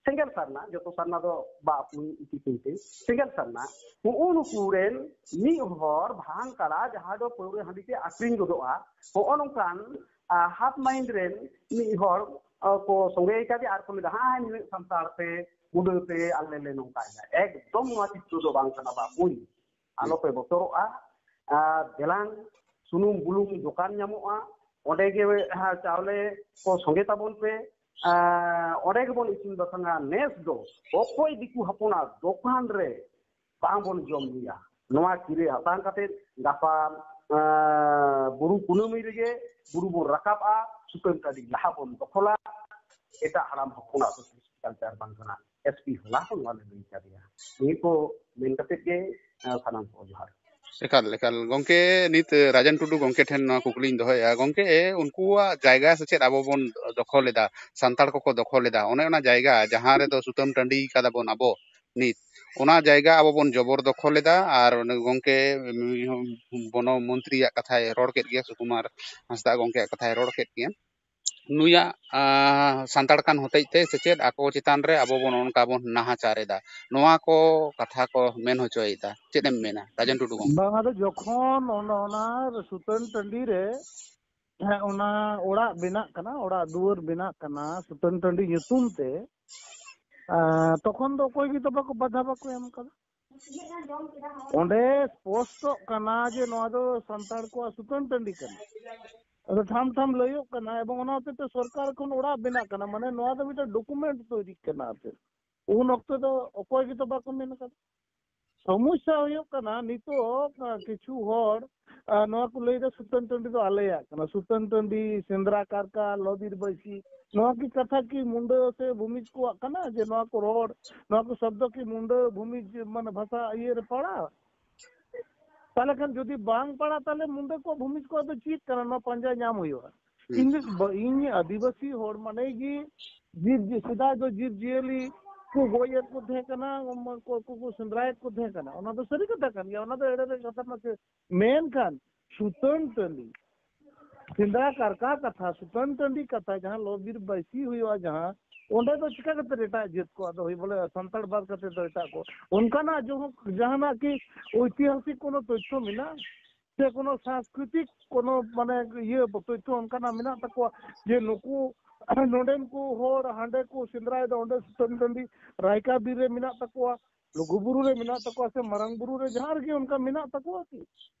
ᱥᱮᱸᱜᱮᱞ ᱥᱟᱨᱱᱟ, ᱡᱚᱛᱚ ᱥᱟᱨᱱᱟ ᱫᱚ ᱵᱟᱯᱩ ᱤᱫᱤ ᱠᱚᱛᱮ, ᱥᱮᱸᱜᱮᱞ ᱥᱟᱨᱱᱟ, ᱦᱩᱜᱼᱩ ᱱᱩᱠᱩ ᱨᱮᱱ ᱢᱤᱫ ᱦᱚᱲ ᱵᱷᱟᱝ ᱠᱟᱲᱟ, ᱡᱟᱦᱟᱸ ᱫᱚ ᱯᱟᱹᱣᱨᱟᱹ ᱦᱟᱺᱰᱤ ᱛᱮ ᱟᱠᱷᱨᱤᱧ ᱜᱚᱫᱚᱜᱼᱟ, ᱦᱚᱸᱜᱼᱚ ᱱᱚᱝᱠᱟᱱ, ᱟ, half mind ᱨᱮᱱ ᱢᱤᱫ ᱦᱚᱲ, ᱟ, ᱠᱚ ᱥᱚᱸᱜᱮ ᱠᱟᱫᱮᱭᱟ ᱟᱨ ᱠᱚ ᱞᱟᱹᱭᱫᱟ, "ᱦᱮᱸ, ᱱᱩᱭ ᱥᱟᱱᱛᱟᱲ ᱛᱮ ᱢᱩᱰᱟᱹ ᱛᱮ ᱟᱞᱮ ᱞᱮ ᱱᱚᱝᱠᱟᱭᱮᱫᱟ᱾" ᱮᱠᱫᱚᱢ ᱱᱚᱣᱟ ᱪᱤᱛᱨᱚ ᱫᱚ ᱵᱟᱝ ᱠᱟᱱᱟ ᱵᱟᱯᱩ᱾ ᱟᱞᱚᱯᱮ ᱵᱚᱛᱚᱨᱚᱜᱼᱟ᱾ ᱟᱨ ᱫᱮᱞᱟᱝ, ᱥᱩᱱᱩᱢ ᱵᱩᱞᱩᱝ ᱫᱚᱠᱟᱱ ᱧᱟᱢᱚᱜᱼᱟ, ᱚᱸᱰᱮ ᱜᱮ, ᱦᱮᱸ, ᱪᱟᱣᱞᱮ ᱠᱚ ᱥᱚᱸᱜᱮ ᱛᱟᱵᱚᱱ ᱯᱮ᱾ ᱟᱨ ᱚᱸᱰᱮ ᱜᱮᱵᱚᱱ ᱤᱥᱤᱱ ᱵᱟᱥᱟᱝᱟ᱾ ᱱᱮᱥ ᱫᱚ ᱚᱠᱚᱭ ᱫᱤᱠᱩ ᱦᱚᱯᱚᱱᱟᱜ ᱫᱚᱠᱟᱱ ᱨᱮ ᱵᱟᱝ ᱵᱚᱱ ᱡᱚᱢ ᱧᱩᱭᱟ᱾ ᱱᱚᱣᱟ ᱠᱤᱨᱟᱹ ᱦᱟᱛᱟᱝ ᱠᱟᱛᱮ ᱜᱟᱯᱟ, ᱟᱸ, ᱵᱩᱨᱩ ᱠᱩᱱᱟᱹᱢᱤ ᱨᱮᱜᱮ ᱵᱩᱨᱩ ᱵᱚᱱ ᱨᱟᱠᱟᱵᱼᱟ, ᱥᱩᱛᱟᱹᱱ ᱴᱟᱺᱰᱤ ᱞᱟᱦᱟ ᱵᱚᱱ ᱫᱚᱠᱷᱚᱞᱟ᱾ ᱮᱴᱟᱜ ᱦᱟᱲᱟᱢ ᱦᱚᱯᱚᱱᱟᱜ ᱫᱚ ᱠᱟᱞᱪᱟᱨ ᱵᱟᱝ ᱠᱟᱱᱟ᱾ ᱮᱥ ᱯᱤ ᱦᱚᱞᱟ ᱦᱚᱸ ᱱᱚᱣᱟ ᱞᱮ ᱞᱟᱹᱭ ᱠᱟᱫᱮᱭᱟ᱾ ᱱᱤᱭᱟᱹ ᱠᱚ ᱢᱮᱱ ᱠᱟᱛᱮ ᱜᱮ, ᱟᱸ, ᱥᱟᱱᱟᱢ ᱠᱚ ᱡᱚᱦᱟᱨ᱾ ᱮᱠᱟᱞ, ᱮᱠᱟᱞ᱾ ᱜᱚᱝᱠᱮ, ᱱᱤᱛ ᱨᱟᱡᱮᱱ ᱴᱩᱰᱩ ᱜᱚᱝᱠᱮ ᱴᱷᱮᱱ ᱱᱚᱣᱟ ᱠᱩᱠᱞᱤᱧ ᱫᱚᱦᱚᱭᱮᱫᱼᱟ᱾ ᱜᱚᱝᱠᱮ, ᱩᱱᱠᱩᱣᱟᱜ ᱡᱟᱭᱜᱟ ᱥᱮ ᱪᱮᱫ ᱟᱵᱚ ᱵᱚᱱ ᱫᱚᱠᱷᱚᱞ ᱮᱫᱟ, ᱥᱟᱱᱛᱟᱲ ᱠᱚᱠᱚ ᱫᱚᱠᱷᱚᱞ ᱮᱫᱟ, ᱚᱱᱮ ᱚᱱᱟ ᱡᱟᱭᱜᱟ ᱡᱟᱦᱟᱸ ᱨᱮᱫᱚ ᱥᱩᱛᱟᱹᱢ ᱴᱟᱺᱰᱤ ᱠᱟᱫᱟ ᱵᱚᱱ ᱟᱵᱚ ᱱᱤᱛ, ᱚᱱᱟ ᱡᱟᱭᱜᱟ ᱟᱵᱚ ᱵᱚᱱ ᱡᱚᱵᱚᱨ ᱫᱚᱠᱷᱚᱞ ᱮᱫᱟ᱾ ᱟᱨ ᱚᱱᱮ ᱜᱚᱝᱠᱮ, ᱩᱱᱤ ᱦᱚᱸ ᱵᱚᱱᱚ ᱢᱚᱱᱛᱨᱤᱭᱟᱜ ᱠᱟᱛᱷᱟᱭ ᱨᱚᱲ ᱠᱮᱫ ᱜᱮᱭᱟ, ᱥᱩᱠᱩᱢᱟᱨ ᱦᱟᱸᱥᱫᱟ ᱜᱚᱝᱠᱮᱭᱟᱜ ᱠᱟᱛᱷᱟᱭ ᱨᱚᱲ ᱠᱮᱫ ᱜᱮᱭᱟ᱾ ᱱᱩᱭᱟᱜ, ᱟᱸ, ᱥᱟᱱᱛᱟᱲ ᱠᱟᱱ ᱦᱚᱛᱮᱡ ᱛᱮ ᱥᱮ ᱪᱮᱫ ᱟᱠᱚ ᱪᱮᱛᱟᱱ ᱨᱮ ᱟᱵᱚ ᱵᱚᱱ ᱚᱱᱠᱟ ᱵᱚᱱ ᱱᱟᱦᱟᱪᱟᱨ ᱮᱫᱟ, ᱱᱚᱣᱟ ᱠᱚ ᱠᱟᱛᱷᱟ ᱠᱚ ᱢᱮᱱ ᱦᱚᱪᱚᱭᱮᱫᱟ᱾ ᱪᱮᱫ ᱮᱢ ᱢᱮᱱᱟ, ᱨᱟᱡᱮᱱ ᱴᱩᱰᱩ ᱜᱚᱢᱠᱮ? ᱵᱟᱝ, ᱟᱫᱚ ᱡᱚᱠᱷᱚᱱ ᱚᱱᱟ, ᱚᱱᱟ ᱥᱩᱛᱟᱹᱱ ᱴᱟᱺᱰᱤ ᱨᱮ, ᱦᱮᱸ, ᱚᱱᱟ ᱚᱲᱟᱜ ᱵᱮᱱᱟᱜ ᱠᱟᱱᱟ, ᱚᱲᱟᱜ ᱫᱩᱣᱟᱹᱨ ᱵᱮᱱᱟᱜ ᱠᱟᱱᱟ ᱥᱩᱛᱟᱹᱱ ᱴᱟᱺᱰᱤ ᱧᱩᱛᱩᱢ ᱛᱮ, ᱟᱸ, ᱛᱚᱠᱷᱚᱱ ᱫᱚ ᱚᱠᱚᱭ ᱜᱮᱛᱚ ᱵᱟᱠᱚ, ᱵᱟᱫᱷᱟ ᱵᱟᱠᱚ ᱮᱢ ᱠᱟᱫᱟ᱾ ᱚᱸᱰᱮ ᱥᱯᱚᱥᱴᱚᱜ ᱠᱟᱱᱟ ᱡᱮ ᱱᱚᱣᱟ ᱫᱚ ᱥᱟᱱᱛᱟᱲ ᱠᱚᱣᱟᱜ ᱥᱩᱛᱟᱹᱱ ᱴᱟᱺᱰᱤ ᱠᱟᱱᱟ᱾ ᱟᱫᱚ ᱴᱷᱟᱢ ᱴᱷᱟᱢ ᱞᱟᱹᱭᱚᱜ ᱠᱟᱱᱟ, ᱮᱵᱚᱝ ᱚᱱᱟ ᱦᱚᱛᱮᱡ ᱛᱮ ᱥᱚᱨᱠᱟᱨ ᱠᱷᱚᱱ ᱚᱲᱟᱜ ᱵᱮᱱᱟᱜ ᱠᱟᱱᱟ, ᱢᱟᱱᱮ ᱱᱚᱣᱟ ᱫᱚ ᱢᱤᱫᱴᱮᱱ ᱰᱚᱠᱩᱢᱮᱱᱴ ᱛᱚᱭᱨᱤᱜ ᱠᱟᱱᱟ᱾ ᱟᱨ ᱪᱮᱫ, ᱩᱱ ᱚᱠᱛᱚ ᱫᱚ ᱚᱠᱚᱭ ᱜᱮᱛᱚ ᱵᱟᱠᱚ ᱢᱮᱱ ᱠᱟᱫᱟ᱾ ᱥᱚᱢᱚᱥᱥᱟ ᱦᱩᱭᱩᱜ ᱠᱟᱱᱟ, ᱱᱤᱛᱚᱜ, ᱟ, ᱠᱤᱪᱷᱩ ᱦᱚᱲ, ᱟ, ᱱᱚᱣᱟ ᱠᱚ ᱞᱟᱹᱭᱫᱟ, "ᱥᱩᱛᱟᱹᱱ ᱴᱟᱺᱰᱤ ᱫᱚ ᱟᱞᱮᱭᱟᱜ ᱠᱟᱱᱟ, ᱥᱩᱛᱟᱹᱱ ᱴᱟᱺᱰᱤ, ᱥᱮᱸᱫᱽᱨᱟ ᱠᱟᱨᱠᱟ, ᱞᱚᱵᱤᱨ ᱵᱟᱹᱭᱥᱤ", ᱱᱚᱣᱟ ᱠᱤ ᱠᱟᱛᱷᱟ ᱠᱤ ᱢᱩᱸᱰᱟᱹ ᱥᱮ ᱵᱷᱩᱢᱤᱡᱽ ᱠᱚᱣᱟᱜ ᱠᱟᱱᱟ? ᱡᱮ ᱱᱚᱣᱟ ᱠᱚ ᱨᱚᱲ, ᱱᱚᱣᱟ ᱠᱚ ᱥᱚᱵᱫᱚ ᱠᱤ ᱢᱩᱸᱰᱟᱹ ᱵᱷᱩᱢᱤᱡᱽ, ᱢᱟᱱᱮ, ᱵᱷᱟᱥᱟ ᱤᱭᱟᱹ ᱨᱮ ᱯᱟᱲᱟᱜᱼᱟ? ᱛᱟᱦᱞᱮ ᱠᱷᱟᱱ ᱡᱩᱫᱤ ᱵᱟᱝ ᱯᱟᱲᱟᱜ, ᱛᱟᱦᱞᱮ ᱢᱩᱸᱰᱟᱹ ᱠᱚᱣᱟᱜ ᱵᱷᱩᱢᱤᱡᱽ ᱠᱚᱣᱟᱜ ᱫᱚ ᱪᱮᱫ ᱠᱟᱱᱟ, ᱱᱚᱣᱟ ᱯᱟᱸᱡᱟ ᱧᱟᱢ ᱦᱩᱭᱩᱜᱼᱟ᱾ ᱦᱩᱸ᱾ ᱤᱧ ᱫᱚ ᱵᱟ-, ᱤᱧ ᱟᱹᱫᱤᱵᱟᱹᱥᱤ ᱦᱚᱲ ᱢᱟᱱᱮ ᱜᱮ ᱡᱤᱵᱽ ᱡᱤ-, ᱥᱮᱫᱟᱭ ᱫᱚ ᱡᱤᱵᱽ ᱡᱤᱭᱟᱹᱞᱤ ᱠᱚ ᱜᱚᱡ ᱮᱫ ᱠᱚ ᱛᱟᱦᱮᱸ ᱠᱟᱱᱟ, ᱩᱱᱠᱩ ᱠᱚ ᱥᱮᱸᱫᱽᱨᱟᱭᱮᱫ ᱠᱚ ᱛᱟᱦᱮᱸ ᱠᱟᱱᱟ᱾ ᱚᱱᱟ ᱫᱚ ᱥᱟᱹᱨᱤ ᱠᱟᱛᱷᱟ ᱠᱟᱱ ᱜᱮᱭᱟ, ᱚᱱᱟ ᱫᱚ ᱮᱲᱮ ᱨᱮ ᱠᱟᱛᱷᱟ ᱢᱟ ᱪᱮᱫ? ᱢᱮᱱᱠᱷᱟᱱ ᱥᱩᱛᱟᱹᱱ ᱴᱟᱺᱰᱤ, ᱥᱮᱸᱫᱽᱨᱟ ᱠᱟᱨᱠᱟ ᱠᱟᱛᱷᱟ, ᱥᱩᱛᱟᱹᱱ ᱴᱟᱺᱰᱤ ᱠᱟᱛᱷᱟ, ᱡᱟᱦᱟᱸ ᱞᱚᱵᱤᱨ ᱵᱟᱹᱭᱥᱤ ᱦᱩᱭᱩᱜᱼᱟ, ᱡᱟᱦᱟᱸ ᱚᱸᱰᱮ ᱫᱚ ᱪᱤᱠᱟ ᱠᱟᱛᱮ ᱮᱴᱟᱜ ᱡᱟᱹᱛ ᱠᱚᱣᱟᱜ ᱫᱚ ᱦᱩᱭ, ᱵᱚᱞᱮ ᱥᱟᱱᱛᱟᱲ ᱵᱟᱫ ᱠᱟᱛᱮ ᱫᱚ ᱮᱴᱟᱜ ᱠᱚ, ᱚᱱᱠᱟᱱᱟᱜ ᱡᱚᱦᱚ-, ᱡᱟᱦᱟᱱᱟᱜ ᱠᱤ ᱳᱭᱛᱤᱦᱟᱥᱤᱠ ᱠᱳᱱᱳ ᱛᱚᱛᱛᱷᱚ ᱢᱮᱱᱟᱜᱼᱟ? ᱥᱮ ᱠᱳᱱᱳ ᱥᱟᱝᱥᱠᱨᱤᱛᱤᱠ ᱠᱳᱱᱳ ᱢᱟᱱᱮ ᱤᱭᱟᱹ ᱛᱚᱛᱛᱷᱚ ᱚᱱᱠᱟᱱᱟᱜ ᱢᱮᱱᱟᱜ ᱛᱟᱠᱚᱣᱟ ᱡᱮ ᱱᱩᱠᱩ ᱱᱚᱰᱮᱱ ᱠᱚ ᱦᱚᱲ ᱦᱟᱸᱰᱮ ᱠᱚ ᱥᱮᱸᱫᱽᱨᱟᱭᱮᱫᱟ, ᱚᱸᱰᱮ ᱥᱩᱛᱟᱹᱱ ᱴᱟᱺᱰᱤ ᱨᱟᱭᱠᱟ ᱵᱤᱨ ᱨᱮ ᱢᱮᱱᱟᱜ ᱛᱟᱠᱚᱣᱟ, ᱞᱩᱜᱩᱵᱩᱨᱩ ᱨᱮ ᱢᱮᱱᱟᱜ ᱛᱟᱠᱚᱣᱟ, ᱥᱮ ᱢᱟᱨᱟᱝ ᱵᱩᱨᱩ ᱨᱮ ᱡᱟᱦᱟᱸ ᱨᱮᱜᱮ ᱚᱱᱠᱟ ᱢᱮᱱᱟᱜ ᱛᱟᱠᱚᱣᱟ ᱠᱤ?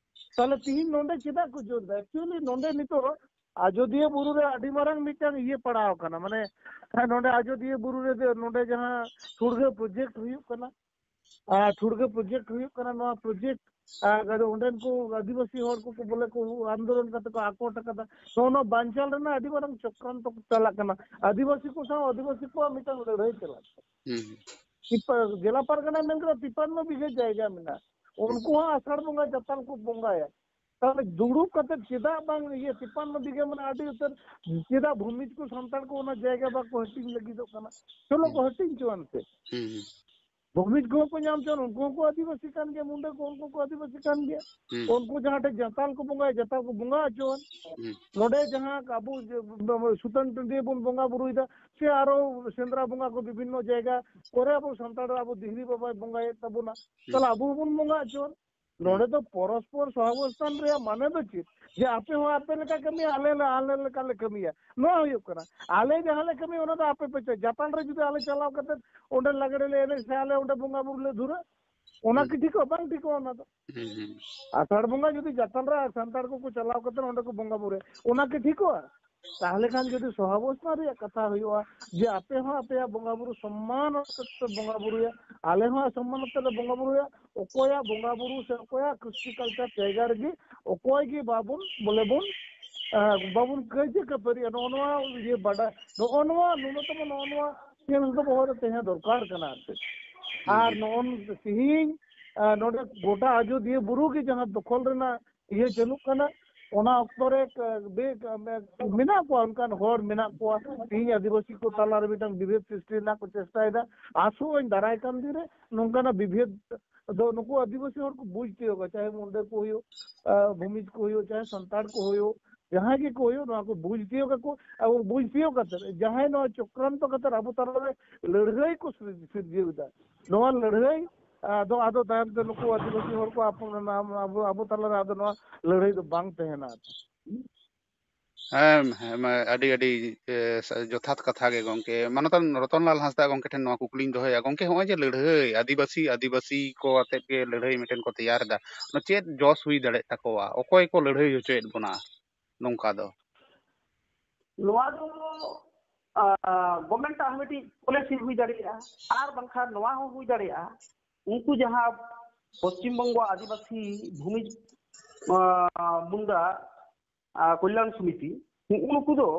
ᱛᱟᱦᱞᱮ ᱛᱤᱦᱤᱧ ᱱᱚᱰᱮ ᱪᱮᱫᱟᱜ ᱠᱚ ᱡᱳᱨ ᱮᱫᱟ? Actually ᱱᱚᱰᱮ ᱱᱤᱛᱚᱜ ᱟᱡᱚᱫᱤᱭᱟᱹ ᱵᱩᱨᱩ ᱨᱮ ᱟᱹᱰᱤ ᱢᱟᱨᱟᱝ ᱢᱤᱫᱴᱟᱝ ᱤᱭᱟᱹ ᱯᱟᱲᱟᱣ ᱟᱠᱟᱱᱟ, ᱢᱟᱱᱮ ᱱᱚᱰᱮ ᱟᱡᱚᱫᱤᱭᱟᱹ ᱵᱩᱨᱩ ᱨᱮ ᱱᱚᱰᱮ ᱡᱟᱦᱟᱸ ᱴᱷᱩᱲᱜᱟᱹ ᱯᱨᱚᱡᱮᱠᱴ ᱦᱩᱭᱩᱜ ᱠᱟᱱᱟ, ᱟᱨ ᱴᱷᱩᱲᱜᱟᱹ ᱯᱨᱚᱡᱮᱠᱴ ᱦᱩᱭᱩᱜ ᱠᱟᱱᱟ, ᱱᱚᱣᱟ ᱯᱨᱚᱡᱮᱠᱴ ᱟᱨ ᱚᱸᱰᱮᱱ ᱠᱚ ᱟᱹᱫᱤᱵᱟᱹᱥᱤ ᱦᱚᱲ ᱠᱚᱠᱚ ᱵᱚᱞᱮ ᱠᱚ ᱟᱱᱫᱳᱞᱚᱱ ᱠᱟᱛᱮ ᱠᱚ ᱟᱠᱚᱴ ᱟᱠᱟᱫᱟ᱾ ᱱᱚᱜᱼᱚ ᱱᱚᱣᱟ ᱵᱟᱧᱪᱟᱣ ᱨᱮᱱᱟᱜ ᱟᱹᱰᱤ ᱢᱟᱨᱟᱝ ᱪᱚᱠᱨᱟᱱᱛᱚ ᱪᱟᱞᱟᱜ ᱠᱟᱱᱟ, ᱟᱹᱫᱤᱵᱟᱹᱥᱤ ᱠᱚ ᱥᱟᱶ ᱟᱹᱫᱤᱵᱟᱹᱥᱤ ᱠᱚᱣᱟᱜ ᱢᱤᱫᱴᱟᱝ ᱞᱟᱹᱲᱦᱟᱹᱭ ᱪᱟᱞᱟᱜ ᱠᱟᱱᱟ᱾ ᱦᱩᱸ᱾ ᱛᱤᱯᱟ-, ᱡᱮᱞᱟ ᱯᱟᱨᱜᱟᱱᱟ ᱢᱮᱱ ᱠᱟᱫᱟ ᱛᱤᱯᱟᱱᱱᱚ ᱵᱤᱜᱷᱟᱹ ᱡᱟᱭᱜᱟ ᱢᱮᱱᱟᱜᱼᱟ, ᱩᱱᱠᱩ ᱦᱚᱸ ᱟᱥᱟᱲ ᱵᱚᱸᱜᱟ ᱡᱟᱛᱟᱞ ᱠᱚ ᱵᱚᱸᱜᱟᱭᱟ᱾ ᱛᱟᱦᱞᱮ ᱫᱩᱲᱩᱵ ᱠᱟᱛᱮ ᱪᱮᱫᱟᱜ ᱵᱟᱝ ᱤᱭᱟᱹ ᱛᱤᱯᱟᱱᱱᱚ ᱵᱤᱜᱷᱟᱹ ᱢᱟᱱᱮ ᱟᱹᱰᱤ ᱩᱛᱟᱹᱨ, ᱪᱮᱫᱟᱜ ᱵᱷᱩᱢᱤᱡᱽ ᱠᱚ ᱥᱟᱱᱛᱟᱲ ᱠᱚ ᱚᱱᱟ ᱡᱟᱭᱜᱟ ᱵᱟᱠᱚ ᱦᱟᱹᱴᱤᱧ ᱞᱟᱹᱜᱤᱫᱚᱜ ᱠᱟᱱᱟ? ᱪᱚᱞᱚ ᱠᱚ ᱦᱩᱸ᱾ ᱦᱟᱹᱴᱤᱧ ᱦᱚᱪᱚᱣᱟᱱ ᱥᱮ᱾ ᱦᱩᱸ, ᱦᱩᱸ᱾ ᱵᱷᱩᱢᱤᱡᱽ ᱠᱚᱦᱚᱸ ᱠᱚ ᱧᱟᱢ ᱦᱚᱪᱚᱣᱟᱱ, ᱩᱱᱠᱩ ᱦᱚᱸᱠᱚ ᱟᱹᱫᱤᱵᱟᱹᱥᱤ ᱠᱟᱱ ᱜᱮᱭᱟ, ᱢᱩᱱᱰᱟᱹ ᱠᱚ ᱩᱱᱠᱩ ᱠᱚ ᱟᱹᱫᱤᱵᱟᱹᱥᱤ ᱠᱟᱱ ᱜᱮᱭᱟ᱾ ᱦᱩᱸ᱾ ᱩᱱᱠᱩ ᱡᱟᱦᱟᱸ ᱴᱷᱮᱡ ᱡᱟᱛᱟᱞ ᱠᱚ ᱵᱚᱸᱜᱟᱭᱟ, ᱡᱟᱛᱟᱞ ᱠᱚ ᱵᱚᱸᱜᱟ ᱦᱚᱪᱚᱣᱟᱱ᱾ ᱦᱩᱸ᱾ ᱱᱚᱰᱮ ᱡᱟᱦᱟᱸ ᱟᱵᱚ ᱡᱮ, ᱥᱩᱛᱟᱹᱱ ᱴᱟᱺᱰᱤ ᱵᱚᱱ ᱵᱚᱸᱜᱟ ᱵᱩᱨᱩᱭᱮᱫᱟ, ᱥᱮ ᱟᱨᱚ ᱥᱮᱸᱫᱽᱨᱟ ᱵᱚᱸᱜᱟ ᱠᱚ ᱵᱤᱵᱷᱤᱱᱱᱚ ᱡᱟᱭᱜᱟ ᱠᱚᱨᱮ ᱟᱵᱚ ᱥᱟᱱᱛᱟᱲ ᱟᱵᱚ ᱫᱤᱦᱨᱤ ᱵᱟᱵᱟᱭ ᱵᱚᱸᱜᱟᱭᱮᱫ ᱛᱟᱵᱚᱱᱟ, ᱦᱩᱸ᱾ ᱛᱟᱦᱞᱮ ᱟᱵᱚ ᱦᱚᱸᱵᱚᱱ ᱵᱚᱸᱜᱟ ᱦᱚᱪᱚᱣᱟᱱ᱾ ᱱᱚᱰᱮ ᱫᱚ ᱯᱚᱨᱚᱥᱯᱚᱨ ᱥᱚᱦᱟᱵᱚᱥᱛᱷᱟᱱ ᱨᱮᱭᱟᱜ ᱢᱟᱱᱮ ᱫᱚ ᱪᱮᱫ? ᱡᱮ ᱟᱯᱮ ᱦᱚᱸ ᱟᱯᱮ ᱞᱮᱠᱟ ᱠᱟᱹᱢᱤᱭᱟ, ᱟᱞᱮ ᱞᱮ ᱟᱞᱮ ᱞᱮᱠᱟ ᱞᱮ ᱠᱟᱹᱢᱤᱭᱟ, ᱱᱚᱣᱟ ᱦᱩᱭᱩᱜ ᱠᱟᱱᱟ᱾ ᱟᱞᱮ ᱡᱟᱦᱟᱸ ᱞᱮ ᱠᱟᱹᱢᱤᱭᱟ ᱚᱱᱟ ᱫᱚ ᱟᱯᱮ ᱯᱮ ᱪᱟ-, ᱡᱟᱯᱟᱱ ᱨᱮ ᱡᱩᱫᱤ ᱟᱞᱮ ᱪᱟᱞᱟᱣ ᱠᱟᱛᱮ ᱚᱸᱰᱮ ᱞᱟᱜᱽᱲᱮ ᱞᱮ ᱮᱱᱮᱡ ᱥᱮ ᱟᱞᱮ ᱚᱸᱰᱮ ᱵᱚᱸᱜᱟ ᱵᱩᱨᱩ ᱞᱮ ᱫᱷᱩᱨᱟᱹ, ᱚᱱᱟ ᱦᱩᱸ᱾ ᱠᱤ ᱴᱷᱤᱠᱚᱜᱼᱟ? ᱵᱟᱝ ᱴᱷᱤᱠᱚᱜᱼᱟ ᱚᱱᱟ ᱫᱚ᱾ ᱦᱩᱸ, ᱦᱩᱸ᱾ ᱟᱥᱟᱲ ᱵᱚᱸᱜᱟ ᱡᱩᱫᱤ ᱡᱟᱯᱟᱱ ᱨᱮ ᱥᱟᱱᱛᱟᱲ ᱠᱚᱠᱚ ᱪᱟᱞᱟᱣ ᱠᱟᱛᱮ ᱚᱸᱰᱮ ᱠᱚ ᱵᱚᱸᱜᱟ ᱵᱩᱨᱩᱭᱟ, ᱚᱱᱟ ᱠᱤ ᱴᱷᱤᱠᱚᱜᱼᱟ? ᱛᱟᱦᱚᱞᱮ ᱠᱷᱟᱱ ᱡᱩᱫᱤ ᱥᱚᱦᱟᱵᱚᱥᱛᱷᱟ ᱨᱮᱭᱟᱜ ᱠᱟᱛᱷᱟ ᱦᱩᱭᱩᱜᱼᱟ, ᱡᱮ ᱟᱯᱮ ᱦᱚᱸ ᱟᱯᱮᱭᱟᱜ ᱵᱚᱸᱜᱟ ᱵᱩᱨᱩ ᱥᱚᱢᱢᱟᱱ ᱟᱛᱮ ᱯᱮ ᱵᱚᱸᱜᱟ ᱵᱩᱨᱩᱭᱟ, ᱟᱞᱮ ᱦᱚᱸ ᱥᱚᱢᱢᱟᱱ ᱟᱛᱮ ᱞᱮ ᱵᱚᱸᱜᱟ ᱵᱩᱨᱩᱭᱟ, ᱚᱠᱚᱭᱟᱜ ᱵᱚᱸᱜᱟ ᱵᱩᱨᱩ ᱥᱮ ᱚᱠᱚᱭᱟᱜ ᱠᱨᱤᱥᱴᱤ ᱠᱟᱞᱪᱟᱨ ᱡᱟᱭᱜᱟ ᱨᱮᱜᱮ ᱚᱠᱚᱭ ᱜᱮ ᱵᱟᱵᱚᱱ, ᱵᱚᱞᱮ ᱵᱚᱱ, ᱟᱸ, ᱵᱟᱵᱚᱱ ᱠᱟᱹᱭᱡᱟᱹ ᱠᱷᱟᱹᱯᱟᱹᱨᱤᱜᱼᱟ᱾ ᱱᱚᱜᱼᱚ ᱱᱚᱣᱟ ᱤᱭᱟᱹ ᱵᱟᱰᱟᱭ, ᱱᱚᱜᱼᱚ ᱱᱚᱣᱟ ᱱᱩᱱᱚᱛᱚᱢ ᱱᱚᱜᱼᱚ ᱱᱚᱣᱟ ᱥᱮᱱᱥ ᱫᱚ ᱵᱚᱦᱚᱜ ᱨᱮ ᱛᱟᱦᱮᱸ ᱫᱚᱨᱠᱟᱨ ᱠᱟᱱᱟ ᱟᱨ ᱪᱮᱫ᱾ ᱟᱨ ᱱᱚᱜᱼᱚ ᱛᱮᱦᱤᱧ, ᱟᱸ, ᱱᱚᱰᱮ ᱜᱚᱴᱟ ᱟᱡᱚᱫᱤᱭᱟᱹ ᱵᱩᱨᱩ ᱜᱮ ᱡᱟᱦᱟᱸ ᱫᱚᱠᱷᱚᱞ ᱨᱮᱱᱟᱜ ᱤᱭᱟᱹ ᱪᱟᱹᱞᱩᱜ ᱠᱟᱱᱟ, ᱚᱱᱟ ᱚᱠᱛᱚ ᱨᱮ ᱠ-, ᱵᱮ-, ᱢᱮᱱᱟᱜ ᱠᱚᱣᱟ, ᱚᱱᱠᱟᱱ ᱦᱚᱲ ᱢᱮᱱᱟᱜ ᱠᱚᱣᱟ, ᱛᱮᱦᱤᱧ ᱟᱹᱫᱤᱵᱟᱹᱥᱤ ᱠᱚ ᱛᱟᱞᱟᱨᱮ ᱢᱤᱫᱴᱟᱝ ᱵᱤᱵᱷᱮᱫ ᱥᱨᱤᱥᱴᱤ ᱨᱮᱱᱟᱜ ᱠᱚ ᱪᱮᱥᱴᱟᱭᱮᱫᱟ᱾ ᱟᱥᱚᱜ ᱟᱹᱧ ᱫᱟᱨᱟᱭ ᱠᱟᱱ ᱫᱤᱱ ᱨᱮ ᱱᱚᱝᱠᱟᱱᱟᱜ ᱵᱤᱵᱷᱮᱫ ᱫᱚ ᱱᱩᱠᱩ ᱟᱹᱫᱤᱵᱟᱹᱥᱤ ᱦᱚᱲ ᱠᱚ ᱵᱩᱡᱽ ᱛᱤᱭᱳᱜᱟ, ᱪᱟᱦᱮ ᱢᱩᱱᱰᱟᱹ ᱠᱚ ᱦᱩᱭᱩᱜ, ᱟᱸ, ᱵᱷᱩᱢᱤᱡᱽ ᱠᱚ ᱦᱩᱭᱩᱜ, ᱪᱟᱦᱮ ᱥᱟᱱᱛᱟᱲ ᱠᱚ ᱦᱩᱭᱩᱜ, ᱡᱟᱦᱟᱸᱭ ᱜᱮᱠᱚ ᱦᱩᱭᱩᱜ, ᱱᱚᱣᱟ ᱠᱚ ᱵᱩᱡᱽ ᱛᱤᱭᱳᱜ ᱟᱠᱚ᱾ ᱟᱨ ᱵᱩᱡᱽ ᱛᱤᱭᱳᱜ ᱠᱟᱛᱮ ᱡᱟᱦᱟᱸᱭ ᱱᱚᱣᱟ ᱪᱚᱠᱨᱟᱱᱛᱚ ᱠᱟᱛᱮ ᱟᱵᱚ ᱛᱟᱞᱟᱨᱮ ᱞᱟᱹᱲᱦᱟᱹᱭ ᱠᱚ ᱥᱤᱨ-, ᱥᱤᱨᱡᱟᱹᱣ ᱮᱫᱟ, ᱱᱚᱣᱟ ᱞᱟᱹᱲᱦᱟᱹᱭ ᱟᱫᱚ, ᱟᱫᱚ ᱛᱟᱭᱚᱢ ᱛᱮ ᱱᱩᱠᱩ ᱟᱹᱫᱤᱵᱟᱹᱥᱤ ᱦᱚᱲ ᱠᱚ ᱟᱯᱚᱱ-, ᱟᱵᱚ, ᱟᱵᱚ ᱛᱟᱞᱟᱨᱮ ᱟᱫᱚ ᱱᱚᱣᱟ ᱞᱟᱹᱲᱦᱟᱹᱭ ᱫᱚ ᱵᱟᱝ ᱛᱟᱦᱮᱱᱟ᱾ ᱦᱮᱸ, ᱦᱮᱸ, ᱢᱟ, ᱟᱹᱰᱤ, ᱟᱹᱰᱤ, ᱮ, ᱥᱟ-, ᱡᱚᱛᱷᱟᱛ ᱠᱟᱛᱷᱟ ᱜᱮ ᱜᱚᱢᱠᱮ᱾ ᱢᱟᱱᱚᱛᱟᱱ ᱨᱚᱛᱚᱱᱞᱟᱞ ᱦᱟᱸᱥᱫᱟ ᱜᱚᱢᱠᱮ ᱴᱷᱮᱱ ᱱᱚᱣᱟ ᱠᱩᱠᱞᱤᱧ ᱫᱚᱦᱚᱭᱟ᱾ ᱜᱚᱢᱠᱮ, ᱦᱚᱸᱜᱼᱚᱭ ᱡᱮ ᱞᱟᱹᱲᱦᱟᱹᱭ, ᱟᱹᱫᱤᱵᱟᱹᱥᱤ, ᱟᱹᱫᱤᱵᱟᱹᱥᱤ ᱠᱚ ᱟᱛᱮᱫ ᱜᱮ ᱞᱟᱹᱲᱦᱟᱹᱭ ᱢᱤᱫᱴᱮᱱ ᱠᱚ ᱛᱮᱭᱟᱨ ᱮᱫᱟ, ᱚᱱᱟ ᱪᱮᱫ ᱡᱚᱥ ᱦᱩᱭ ᱫᱟᱲᱮᱭᱟᱜ ᱛᱟᱠᱚᱣᱟ? ᱚᱠᱚᱭ ᱠᱚ ᱞᱟᱹᱲᱦᱟᱹᱭ ᱦᱚᱪᱚᱭᱮᱫ ᱵᱚᱱᱟ ᱱᱚᱝᱠᱟ ᱫᱚ? ᱱᱚᱣᱟ ᱫᱚ, ᱟ, ᱜᱚᱵᱷᱢᱮᱱᱴ ᱟᱜ ᱦᱚᱸ ᱢᱤᱫᱴᱤᱡ ᱯᱚᱞᱤᱥᱤ ᱦᱩᱭ ᱫᱟᱲᱮᱭᱟᱜᱼᱟ, ᱟᱨ ᱵᱟᱝᱠᱷᱟᱱ ᱱᱚᱣᱟ ᱦᱚᱸ ᱦᱩᱭ ᱫᱟᱲᱮᱭᱟᱜᱼᱟ, ᱩᱱᱠᱩ ᱡᱟᱦᱟᱸ ᱯᱚᱥᱪᱤᱢ ᱵᱚᱝᱜᱚ ᱟᱹᱫᱤᱵᱟᱹᱥᱤ ᱵᱷᱩᱢᱤ, ᱟ, ᱢᱩᱱᱰᱟ, ᱟ, ᱠᱚᱞᱭᱟᱱ ᱥᱚᱢᱤᱛᱤ, ᱩᱱᱠᱩ ᱫᱚ,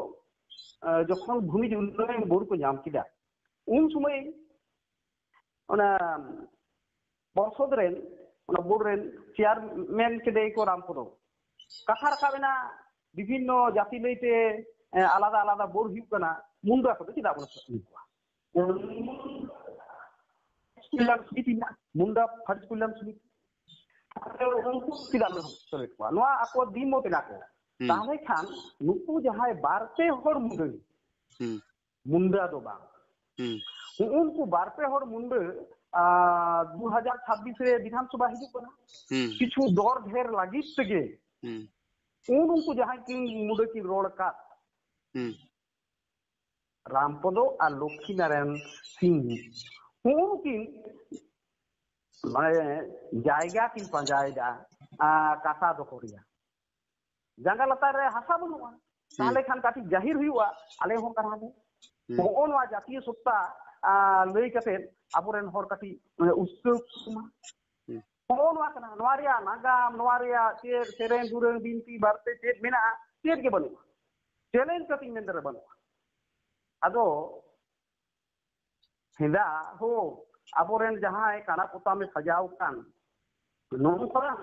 ᱟ, ᱡᱚᱠᱷᱚᱱ ᱵᱷᱩᱢᱤ ᱩᱱᱱᱚᱭᱚᱱ ᱵᱳᱨᱰ ᱠᱚ ᱧᱟᱢ ᱠᱮᱫᱟ, ᱩᱱ ᱥᱚᱢᱚᱭ ᱚᱱᱟ ᱯᱚᱨᱥᱚᱫ ᱨᱮᱱ, ᱚᱱᱟ ᱵᱳᱨᱰ ᱨᱮᱱ ᱪᱮᱭᱟᱨᱢᱮᱱ ᱠᱮᱫᱮ ᱠᱚ ᱨᱟᱢᱯᱚᱫᱚ᱾ ᱠᱟᱛᱷᱟ ᱨᱟᱠᱟᱵ ᱮᱱᱟ, ᱵᱤᱵᱷᱤᱱᱱᱚ ᱡᱟᱹᱛᱤ ᱞᱟᱹᱭᱛᱮ, ᱮ, ᱟᱞᱟᱫᱟ ᱟᱞᱟᱫᱟ ᱵᱳᱨᱰ ᱦᱩᱭᱩᱜ ᱠᱟᱱᱟ, ᱢᱩᱱᱰᱟ ᱠᱚᱫᱚ ᱪᱮᱫᱟᱜ ᱵᱚᱱ ᱥᱟᱹᱫᱷᱤᱱ ᱠᱚᱣᱟ? ᱠᱚᱞᱭᱟᱱ ᱥᱚᱢᱤᱛᱤ ᱢᱮᱱᱟᱜᱼᱟ, ᱢᱩᱱᱰᱟ ᱯᱷᱟᱨᱤᱥ ᱠᱚᱞᱭᱟᱱ ᱥᱚᱢᱤᱛᱤ᱾ ᱛᱟᱦᱞᱮ ᱩᱱᱠᱩ ᱪᱮᱫᱟᱜ ᱵᱚᱱ ᱥᱮᱞᱮᱫ ᱠᱚᱣᱟ? ᱱᱚᱣᱟ ᱟᱠᱚ ᱫᱤᱢᱚᱛ ᱮᱱᱟ ᱠᱚ᱾ ᱦᱩᱸ᱾ ᱛᱟᱦᱞᱮ ᱠᱷᱟᱱ ᱱᱩᱠᱩ ᱡᱟᱦᱟᱸᱭ ᱵᱟᱨ ᱯᱮ ᱦᱚᱲ ᱢᱩᱱᱰᱟᱹ, ᱦᱩᱸ᱾ ᱢᱩᱱᱰᱟ ᱫᱚ ᱵᱟᱝ, ᱦᱩᱸ᱾ ᱩᱱᱠᱩ ᱵᱟᱨ ᱯᱮ ᱦᱚᱲ ᱢᱩᱱᱰᱟᱹ, ᱟ, ᱫᱩ ᱦᱟᱡᱟᱨ ᱪᱷᱟᱵᱵᱤᱥ ᱨᱮ ᱵᱤᱫᱷᱟᱱ ᱥᱚᱵᱷᱟ ᱦᱤᱡᱩᱜ ᱠᱟᱱᱟ᱾ ᱦᱩᱸ᱾ ᱠᱤᱪᱷᱩ ᱫᱚᱨ ᱰᱷᱮᱨ ᱞᱟᱹᱜᱤᱫ ᱛᱮᱜᱮ ᱦᱩᱸ᱾ ᱩᱱ ᱩᱱᱠᱩ ᱡᱟᱦᱟᱸᱭ ᱠᱤᱱ ᱢᱩᱱᱰᱟᱹ ᱠᱤᱱ ᱨᱚᱲ ᱟᱠᱟᱫ, ᱦᱩᱸ᱾ ᱨᱟᱢᱯᱚᱫᱚ ᱟᱨ ᱞᱚᱠᱠᱷᱤ ᱱᱟᱨᱟᱭᱚᱱ ᱥᱤᱝ, ᱩᱱᱠᱤᱱ ᱢᱟᱱᱮ ᱡᱟᱭᱜᱟ ᱠᱤᱱ ᱯᱟᱸᱡᱟᱭᱮᱫᱟ, ᱟ, ᱠᱟᱥᱟ ᱫᱚᱦᱚ ᱨᱮᱭᱟᱜ᱾ ᱡᱟᱸᱜᱟ ᱞᱟᱛᱟᱨ ᱨᱮ ᱦᱟᱥᱟ ᱵᱟᱹᱱᱩᱜᱼᱟ᱾ ᱛᱟᱦᱞᱮ ᱠᱷᱟᱱ ᱠᱟᱹᱴᱤᱡ ᱡᱟᱹᱦᱤᱨ ᱦᱩᱭᱩᱜᱼᱟ, ᱟᱞᱮ ᱦᱚᱸ ᱠᱟᱱᱟᱞᱮ᱾ ᱦᱩᱸ᱾ ᱱᱚᱜᱼᱚ ᱱᱚᱣᱟ ᱡᱟᱹᱛᱤᱭᱚ ᱥᱚᱛᱛᱟ, ᱟ, ᱞᱟᱹᱭ ᱠᱟᱛᱮ ᱟᱵᱚᱨᱮᱱ ᱦᱚᱲ ᱠᱟᱹᱴᱤᱡ, ᱮ, ᱩᱥᱠᱟᱹᱣ ᱠᱚ ᱢᱟ᱾ ᱦᱩᱸ᱾ ᱱᱚᱜᱼᱚ ᱱᱚᱣᱟ ᱠᱟᱱᱟ, ᱱᱚᱣᱟ ᱨᱮᱭᱟᱜ ᱱᱟᱜᱟᱢ, ᱱᱚᱣᱟ ᱨᱮᱭᱟᱜ ᱪᱮᱫ ᱥᱮᱨᱮᱧ ᱫᱩᱨᱟᱹᱝ ᱵᱤᱱᱛᱤ ᱵᱟᱨᱛᱮ ᱪᱮᱫ ᱢᱮᱱᱟᱜᱼᱟ? ᱪᱮᱫ ᱜᱮ ᱵᱟᱹᱱᱩᱜᱼᱟ᱾ ᱪᱮᱞᱮᱧᱡᱽ ᱠᱟᱛᱮᱧ ᱢᱮᱱ ᱫᱟᱲᱮ ᱵᱟᱹᱱᱩᱜᱼᱟ᱾ ᱟᱫᱚ ᱦᱮᱸᱫᱟ ᱦᱳ, ᱟᱵᱚᱨᱮᱱ ᱡᱟᱦᱟᱸᱭ ᱠᱟᱬᱟ ᱯᱚᱛᱟᱢᱮ ᱥᱟᱡᱟᱣ ᱠᱟᱱ, ᱱᱚᱝᱠᱟᱱ,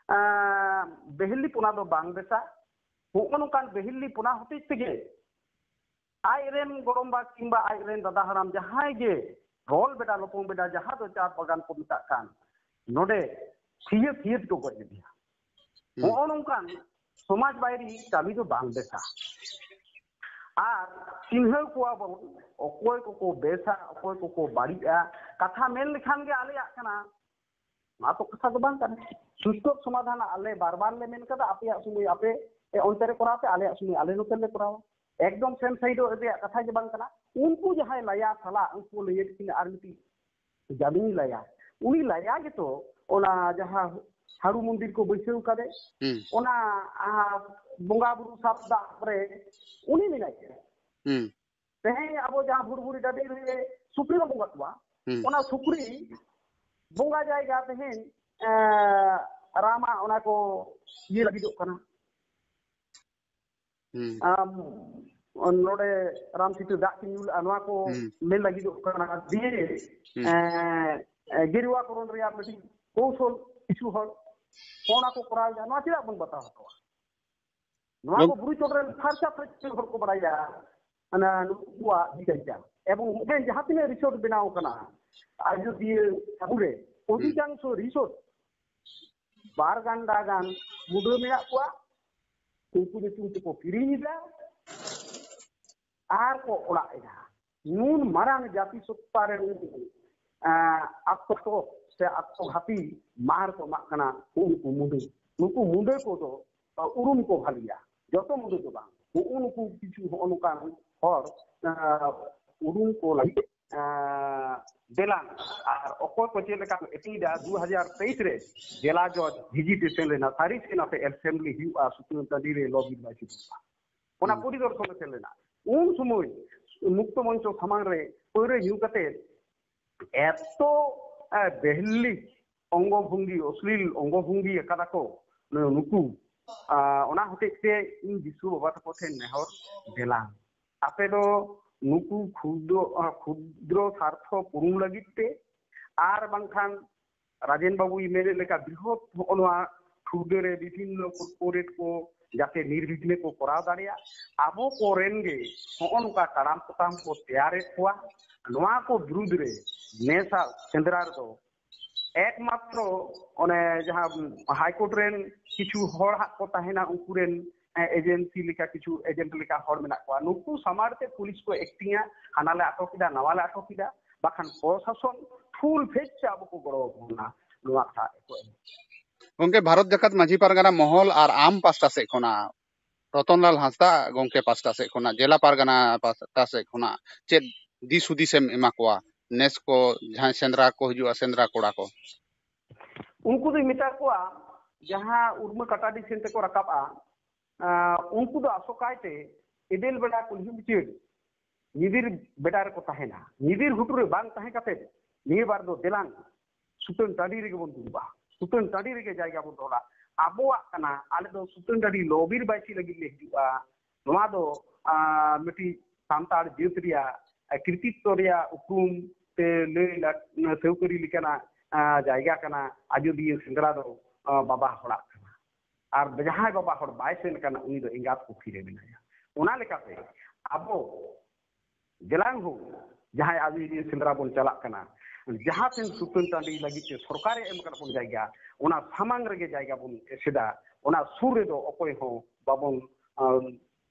ᱟᱸ, ᱵᱮᱦᱤᱞᱤ ᱯᱚᱱᱟ ᱫᱚ ᱵᱟᱝ ᱵᱮᱥᱟ᱾ ᱦᱚᱸᱜᱼᱚ ᱱᱚᱝᱠᱟᱱ ᱵᱮᱦᱤᱞᱤ ᱯᱚᱱᱟ ᱦᱚᱛᱮᱡ ᱛᱮᱜᱮ ᱟᱡ ᱨᱮᱱ ᱜᱚᱲᱚᱢᱵᱟ ᱠᱤᱝᱵᱟ ᱟᱡ ᱨᱮᱱ ᱫᱟᱫᱟ ᱦᱟᱲᱟᱢ ᱡᱟᱦᱟᱸᱭ ᱜᱮ ᱨᱚᱞ ᱵᱮᱰᱟ, ᱞᱚᱯᱚᱝ ᱵᱮᱰᱟ, ᱡᱟᱦᱟᱸ ᱫᱚ ᱪᱟ ᱵᱟᱜᱟᱱ ᱠᱚ ᱢᱮᱛᱟᱜ ᱠᱟᱱ, ᱱᱚᱰᱮ ᱛᱷᱤᱭᱟᱹ ᱛᱷᱤᱭᱟᱹ ᱛᱮᱠᱚ ᱜᱚᱡ ᱞᱮᱫᱮᱭᱟ᱾ ᱦᱩᱸ᱾ ᱱᱚᱜᱼᱚ ᱱᱚᱝᱠᱟᱱ ᱥᱚᱢᱟᱡᱽ ᱵᱟᱭᱨᱤ ᱠᱟᱹᱢᱤ ᱫᱚ ᱵᱟᱝ ᱵᱮᱥᱟ᱾ ᱟᱨ ᱪᱤᱱᱦᱟᱹᱣ ᱠᱚᱣᱟ ᱵᱚᱱ ᱚᱠᱚᱭ ᱠᱚᱠᱚ ᱵᱮᱥᱟ, ᱚᱠᱚᱭ ᱠᱚᱠᱚ ᱵᱟᱹᱲᱤᱡᱼᱟ᱾ ᱠᱟᱛᱷᱟ ᱢᱮᱱ ᱞᱮᱠᱷᱟᱱ ᱜᱮ ᱟᱞᱮᱭᱟᱜ ᱠᱟᱱᱟ, ᱱᱚᱣᱟ ᱛᱚ ᱠᱟᱛᱷᱟ ᱫᱚ ᱵᱟᱝ ᱠᱟᱱᱟ᱾ ᱥᱩᱥᱴᱷᱩ ᱥᱚᱢᱟᱫᱷᱟᱱ ᱟᱞᱮ ᱵᱟᱨ ᱵᱟᱨ ᱞᱮ ᱢᱮᱱ ᱠᱟᱫᱟ, ᱟᱯᱮᱭᱟᱜ ᱥᱚᱢᱚᱭ ᱟᱯᱮ ᱮ, ᱚᱱᱛᱮ ᱨᱮ ᱠᱚᱨᱟᱣ ᱯᱮ, ᱟᱞᱮᱭᱟᱜ ᱥᱚᱢᱚᱭ ᱟᱞᱮ ᱱᱚᱛᱮ ᱞᱮ ᱠᱚᱨᱟᱣᱟ᱾ ᱮᱠᱫᱚᱢ ᱥᱮᱱ ᱥᱟᱭᱤᱰᱚᱜ ᱨᱮᱭᱟᱜ ᱠᱟᱛᱷᱟ ᱜᱮ ᱵᱟᱝ ᱠᱟᱱᱟ᱾ ᱩᱱᱠᱩ ᱡᱟᱦᱟᱸᱭ ᱞᱟᱭᱟ ᱥᱟᱞᱟ, ᱩᱱᱠᱩ ᱞᱟᱹᱭᱮᱫ ᱠᱤᱱᱟ ᱟᱨ ᱢᱤᱫᱴᱤᱡ ᱡᱟᱢᱤᱱᱤ ᱞᱟᱭᱟ, ᱩᱱᱤ ᱞᱟᱭᱟ ᱜᱮᱛᱚ ᱚᱱᱟ ᱡᱟᱦᱟᱸ ᱦᱟᱲᱩ ᱢᱚᱱᱫᱤᱨ ᱠᱚ ᱵᱟᱹᱭᱥᱟᱹᱣ ᱠᱟᱫᱮ, ᱦᱩᱸ᱾ ᱚᱱᱟ, ᱟ, ᱵᱚᱸᱜᱟ ᱵᱩᱨᱩ ᱥᱟᱵ ᱫᱟᱜ ᱨᱮ ᱩᱱᱤ ᱢᱮᱱᱟᱭ ᱠᱟᱱᱟ᱾ ᱦᱩᱸ᱾ ᱛᱮᱦᱮᱧ ᱟᱵᱚ ᱡᱟᱦᱟᱸ ᱵᱷᱩᱨᱵᱷᱩᱨᱤ ᱰᱟᱹᱰᱤ ᱨᱮ ᱥᱩᱠᱨᱤ ᱵᱚᱱ ᱵᱚᱸᱜᱟ ᱠᱚᱣᱟ, ᱦᱩᱸ᱾ ᱚᱱᱟ ᱥᱩᱠᱨᱤ ᱵᱚᱸᱜᱟ ᱡᱟᱭᱜᱟ ᱛᱮᱦᱮᱧ, ᱮ, ᱨᱟᱢᱟ ᱚᱱᱟ ᱠᱚ ᱤᱭᱟᱹ ᱞᱟᱹᱜᱤᱫᱚᱜ ᱠᱟᱱᱟ᱾ ᱦᱩᱸ᱾ ᱟᱢ, ᱱᱚᱰᱮ ᱨᱟᱢ ᱥᱤᱛᱟᱹ ᱫᱟᱜ ᱠᱤᱱ ᱧᱩ ᱞᱮᱜᱼᱟ, ᱱᱚᱣᱟ ᱠᱚ ᱦᱩᱸ᱾ ᱢᱮᱱ ᱞᱟᱹᱜᱤᱫᱚᱜ ᱠᱟᱱᱟ᱾ ᱫᱤᱭᱮ, ᱦᱩᱸ᱾ ᱮ, ᱮ, ᱜᱮᱨᱩᱣᱟ ᱠᱚᱨᱚᱱ ᱨᱮᱭᱟᱜ ᱢᱤᱫᱴᱤᱡ ᱠᱚᱣᱥᱚᱞ ᱠᱤᱪᱷᱩ ᱦᱚᱲ ᱚᱱᱟ ᱠᱚ ᱠᱚᱨᱟᱣ ᱮᱫᱟ᱾ ᱱᱚᱣᱟ ᱪᱮᱫᱟᱜ ᱵᱚᱱ ᱵᱟᱛᱟᱣ ᱦᱚᱴᱚᱣᱟ? ᱱᱚᱣᱟ ᱠᱚ ᱜᱚᱢ- ᱵᱩᱨᱩ ᱪᱚᱴ ᱨᱮᱱ ᱯᱷᱟᱨᱪᱟ ᱯᱷᱟᱹᱨᱪᱤ ᱦᱚᱲ ᱠᱚ ᱵᱟᱲᱟᱭᱟ, ᱚᱱᱟ ᱱᱩᱠᱩᱣᱟᱜ ᱵᱤᱪ ᱟᱪᱟᱨ᱾ ᱮᱵᱚᱝ ᱦᱩᱰᱮᱱ ᱡᱟᱦᱟᱸ ᱛᱤᱱᱟᱹᱜ ᱨᱤᱥᱳᱨᱴ ᱵᱮᱱᱟᱣ ᱠᱟᱱᱟ ᱟᱡᱚᱫᱤᱭᱟᱹ ᱵᱩᱨᱩ ᱨᱮ, ᱦᱩᱸ᱾ ᱚᱫᱷᱤᱠᱟᱝᱥᱚ ᱨᱤᱥᱳᱨᱴ ᱵᱟᱨ ᱜᱟᱱᱰᱟ ᱜᱟᱱ ᱢᱩᱰᱟᱹ ᱢᱮᱱᱟᱜ ᱠᱚᱣᱟ, ᱩᱱᱠᱩ ᱧᱩᱛᱩᱢ ᱛᱮᱠᱚ ᱠᱤᱨᱤᱧ ᱮᱫᱟ ᱟᱨ ᱠᱚ ᱚᱲᱟᱜ ᱮᱫᱟ᱾ ᱱᱩᱱ ᱢᱟᱨᱟᱝ ᱡᱟᱹᱛᱤ ᱥᱚᱛᱛᱟ ᱨᱮ ᱩᱱᱠᱩ, ᱮᱸ, ᱟᱛᱢᱚᱜᱷᱟᱛᱚᱠ ᱥᱮ ᱟᱛᱢᱚᱜᱷᱟᱛᱤ ᱢᱟᱨ ᱠᱚ ᱮᱢᱟᱜ ᱠᱟᱱᱟ ᱩᱱᱠᱩ ᱢᱩᱰᱟᱹ᱾ ᱱᱩᱠᱩ ᱢᱩᱰᱟᱹ ᱠᱚᱫᱚ ᱩᱨᱩᱢ ᱠᱚ ᱵᱷᱟᱹᱞᱤᱭᱟ, ᱡᱚᱛᱚ ᱢᱩᱰᱟᱹ ᱫᱚ ᱵᱟᱝ᱾ ᱱᱩᱜᱼᱩ ᱱᱩᱠᱩ ᱠᱤᱪᱷᱩ ᱦᱚᱸᱜᱼᱚ ᱱᱚᱝᱠᱟᱱ ᱦᱚᱲ, ᱮᱸ, ᱩᱨᱩᱢ ᱠᱚ ᱞᱟᱹᱜᱤᱫ ᱫᱮᱞᱟᱝ, ᱟᱨ ᱚᱠᱚᱭ ᱠᱚ ᱪᱮᱫ ᱞᱮᱠᱟ ᱠᱚ ᱮᱴᱤᱝ ᱮᱫᱟ, ᱫᱩ ᱦᱟᱡᱟᱨ ᱛᱮᱭᱤᱥ ᱨᱮ ᱡᱮᱞᱟ ᱡᱚᱡᱽ ᱵᱷᱤᱡᱤᱴ ᱮ ᱥᱮᱱ ᱞᱮᱱᱟ, ᱥᱟᱹᱨᱤ ᱥᱮ ᱱᱟᱥᱮ ᱮᱥᱮᱢᱵᱞᱤ ᱦᱩᱭᱩᱜᱼᱟ ᱥᱩᱛᱟᱹᱱ ᱴᱟᱺᱰᱤ ᱨᱮ ᱞᱚᱵᱤ ᱵᱟᱭᱥᱤ ᱫᱩᱨᱜᱟ ᱚᱱᱟ ᱦᱩᱸ᱾ ᱯᱚᱨᱤᱫᱚᱨᱥᱚᱱ ᱮ ᱥᱮᱱ ᱞᱮᱱᱟ᱾ ᱩᱱ ᱥᱚᱢᱚᱭ ᱢᱩᱠᱛᱚ ᱢᱚᱧᱪᱚ ᱥᱟᱢᱟᱝ ᱨᱮ ᱯᱟᱹᱣᱨᱟᱹ ᱧᱩ ᱠᱟᱛᱮ ᱮᱛᱚ, ᱮ, ᱵᱮᱦᱞᱤ ᱚᱝᱜᱚ ᱵᱷᱚᱝᱜᱤ, ᱚᱥᱞᱤᱞ ᱚᱝᱜᱚ ᱵᱷᱚᱝᱜᱤ ᱟᱠᱟᱫᱟ ᱠᱚ ᱱᱩ-, ᱱᱩᱠᱩ᱾ ᱟ, ᱚᱱᱟ ᱦᱚᱛᱮᱡ ᱛᱮ ᱤᱧ ᱫᱤᱥᱩ ᱵᱟᱵᱟ ᱛᱟᱠᱚ ᱴᱷᱮᱱ ᱱᱮᱦᱚᱨ, ᱫᱮᱞᱟ ᱟᱯᱮ ᱫᱚ ᱱᱩᱠᱩ ᱠᱷᱩᱫᱨᱚ, ᱟ, ᱠᱷᱩᱫᱨᱚ ᱥᱟᱨᱛᱷᱚ ᱯᱩᱨᱩᱱ ᱞᱟᱹᱜᱤᱫ ᱛᱮ ᱟᱨ ᱵᱟᱝᱠᱷᱟᱱ ᱨᱟᱡᱮᱱ ᱵᱟᱵᱩᱭ ᱢᱮᱱᱮᱫ ᱞᱮᱠᱟ ᱵᱨᱤᱦᱚᱛ ᱦᱚᱸᱜᱼᱚ ᱱᱚᱣᱟ ᱴᱷᱩᱨᱜᱟᱹ ᱨᱮ ᱵᱤᱵᱷᱤᱱᱱᱚ ᱠᱚᱨᱯᱳᱨᱮᱴ ᱠᱚ ᱡᱟᱛᱮ ᱱᱤᱨᱵᱤᱜᱷᱱᱮ ᱠᱚ ᱠᱚᱨᱟᱣ ᱫᱟᱲᱮᱭᱟᱜ, ᱟᱵᱚ ᱠᱚᱨᱮᱱ ᱜᱮ ᱦᱚᱸᱜᱼᱚ ᱱᱚᱝᱠᱟ ᱠᱟᱲᱟᱢ ᱯᱚᱛᱟᱢ ᱠᱚ ᱛᱮᱭᱟᱨᱮᱫ ᱠᱚᱣᱟ᱾ ᱱᱚᱣᱟ ᱠᱚ ᱵᱤᱨᱩᱫᱽ ᱨᱮ ᱱᱮᱥᱟᱜ ᱥᱮᱸᱫᱽᱨᱟ ᱨᱮᱫᱚ ᱮᱠᱢᱟᱛᱨᱚ ᱚᱱᱮ ᱡᱟᱦᱟᱸ ᱦᱟᱭᱠᱳᱨᱴ ᱨᱮᱱ ᱠᱤᱪᱷᱩ ᱦᱚᱲ ᱦᱟᱸᱜ ᱠᱚ ᱛᱟᱦᱮᱱᱟ, ᱩᱱᱠᱩ ᱨᱮᱱ ᱮᱡᱮᱱᱥᱤ ᱞᱮᱠᱟ, ᱠᱤᱪᱷᱩ ᱮᱡᱮᱱᱴ ᱞᱮᱠᱟ ᱦᱚᱲ ᱢᱮᱱᱟᱜ ᱠᱚᱣᱟ, ᱱᱩᱠᱩ ᱥᱟᱢᱟᱝ ᱛᱮ ᱯᱩᱞᱤᱥ ᱠᱚ ᱮᱠᱴᱤᱝᱟ, ᱦᱟᱱᱟ ᱞᱮ ᱟᱴᱚᱠ ᱠᱮᱫᱟ, ᱱᱟᱣᱟ ᱞᱮ ᱟᱴᱚᱠ ᱠᱮᱫᱟ, ᱵᱟᱠᱷᱟᱱ ᱯᱨᱚᱥᱟᱥᱚᱱ ᱯᱷᱩᱞ ᱯᱷᱮᱡᱽ ᱛᱮ ᱟᱵᱚ ᱠᱚ ᱜᱚᱲᱚ ᱟᱵᱚᱱᱟ, ᱱᱚᱣᱟ ᱠᱟᱛᱷᱟ ᱠᱚ ᱮᱢ᱾ ᱜᱚᱝᱠᱮ, ᱵᱷᱟᱨᱚᱛ ᱡᱟᱠᱟᱛ ᱢᱟᱹᱡᱷᱤ ᱯᱟᱨᱜᱟᱱᱟ ᱢᱚᱦᱚᱞ ᱟᱨ ᱟᱢ ᱯᱟᱥᱴᱟ ᱥᱮᱫ ᱠᱷᱚᱱᱟᱜ, ᱨᱚᱛᱚᱱᱞᱟᱞ ᱦᱟᱸᱥᱫᱟ ᱜᱚᱝᱠᱮ ᱯᱟᱥᱴᱟ ᱥᱮᱫ ᱠᱷᱚᱱᱟᱜ, ᱡᱮᱞᱟ ᱯᱟᱨᱜᱟᱱᱟ ᱯᱟᱥᱴᱟ ᱥᱮᱫ ᱠᱷᱚᱱᱟᱜ ᱪᱮᱫ ᱫᱤᱥ ᱦᱩᱫᱤᱥ ᱮᱢ ᱮᱢᱟ ᱠᱚᱣᱟ ᱱᱮᱥ ᱠᱚ ᱡᱟᱦᱟᱸᱭ ᱥᱮᱸᱫᱽᱨᱟ ᱠᱚ ᱦᱤᱡᱩᱜᱼᱟ, ᱥᱮᱸᱫᱽᱨᱟ ᱠᱚᱲᱟ ᱠᱚ? ᱩᱱᱠᱩ ᱫᱚᱧ ᱢᱮᱛᱟ ᱠᱚᱣᱟ, ᱡᱟᱦᱟᱸ ᱩᱨᱢᱟᱹ ᱠᱟᱴᱟᱰᱤ ᱥᱮᱱ ᱛᱮᱠᱚ ᱨᱟᱠᱟᱵᱼᱟ, ᱟᱸ, ᱩᱱᱠᱩ ᱫᱚ ᱟᱥᱚᱠᱟᱭ ᱛᱮ ᱮᱫᱮᱞ ᱵᱮᱲᱟ ᱠᱩᱞᱦᱤ ᱢᱩᱪᱟᱹᱫ ᱧᱤᱫᱤᱨ ᱵᱮᱰᱟ ᱨᱮᱠᱚ ᱛᱟᱦᱮᱱᱟ᱾ ᱧᱤᱫᱤᱨ ᱜᱷᱩᱴᱩ ᱨᱮ ᱵᱟᱝ ᱛᱟᱦᱮᱸ ᱠᱟᱛᱮ ᱱᱤᱭᱟᱹ ᱵᱟᱨ ᱫᱚ ᱫᱮᱞᱟᱝ ᱥᱩᱛᱟᱹᱱ ᱴᱟᱺᱰᱤ ᱨᱮᱜᱮ ᱵᱚᱱ ᱫᱩᱲᱩᱵᱼᱟ, ᱥᱩᱛᱟᱹᱱ ᱴᱟᱺᱰᱤ ᱨᱮᱜᱮ ᱡᱟᱭᱜᱟ ᱵᱚᱱ ᱫᱚᱦᱚᱲᱟ᱾ ᱟᱵᱚᱣᱟᱜ ᱠᱟᱱᱟ, ᱟᱞᱮ ᱫᱚ ᱥᱩᱛᱟᱹᱱ ᱴᱟᱺᱰᱤ ᱞᱚᱵᱤᱨ ᱵᱟᱭᱥᱤ ᱞᱟᱹᱜᱤᱫ ᱞᱮ ᱦᱤᱡᱩᱜᱼᱟ᱾ ᱱᱚᱣᱟ ᱫᱚ, ᱟᱸ, ᱢᱤᱫᱴᱤᱡ ᱥᱟᱱᱛᱟᱲ ᱡᱟᱹᱛ ᱨᱮᱭᱟᱜ, ᱟᱸ, ᱠᱨᱤᱛᱤᱛᱛᱚ ᱨᱮᱭᱟᱜ ᱩᱯᱨᱩᱢ ᱛᱮ ᱞᱟᱹᱭ ᱞᱟᱠ-, ᱴᱷᱟᱹᱣᱠᱟᱹᱨᱤ ᱞᱮᱠᱟᱱᱟᱜ, ᱟᱸ, ᱡᱟᱭᱜᱟ ᱠᱟᱱᱟ ᱟᱡᱚᱫᱤᱭᱟᱹ ᱥᱮᱸᱫᱽᱨᱟ ᱫᱚ, ᱟᱸ, ᱵᱟᱵᱟ ᱦᱚᱲᱟᱜ ᱠᱟᱱᱟ᱾ ᱟᱨ ᱡᱟᱦᱟᱸᱭ ᱵᱟᱵᱟ ᱦᱚᱲ ᱵᱟᱭ ᱥᱮᱱ ᱠᱟᱱᱟ, ᱩᱱᱤ ᱫᱚ ᱮᱸᱜᱟᱛ ᱠᱩᱠᱷᱤ ᱨᱮ ᱢᱮᱱᱟᱭᱟ᱾ ᱚᱱᱟ ᱞᱮᱠᱟᱛᱮ ᱟᱵᱚ ᱫᱮᱞᱟᱝ ᱦᱳ, ᱡᱟᱦᱟᱸᱭ ᱟᱡᱚᱫᱤᱭᱟᱹ ᱥᱮᱸᱫᱽᱨᱟ ᱵᱚᱱ ᱪᱟᱞᱟᱜ ᱠᱟᱱᱟ, ᱡᱟᱦᱟᱸ ᱴᱷᱮᱱ ᱥᱩᱛᱟᱹᱱ ᱴᱟᱺᱰᱤ ᱞᱟᱹᱜᱤᱫ ᱛᱮ ᱥᱚᱨᱠᱟᱨᱮ ᱮᱢ ᱟᱠᱟᱫ ᱵᱚᱱ ᱡᱟᱭᱜᱟ, ᱚᱱᱟ ᱥᱟᱢᱟᱝ ᱨᱮᱜᱮ ᱡᱟᱭᱜᱟ ᱵᱚᱱ ᱮᱥᱮᱫᱟ᱾ ᱚᱱᱟ ᱥᱩᱨ ᱨᱮᱫᱚ ᱚᱠᱚᱭ ᱦᱚᱸ ᱵᱟᱵᱚᱱ, ᱟᱸ,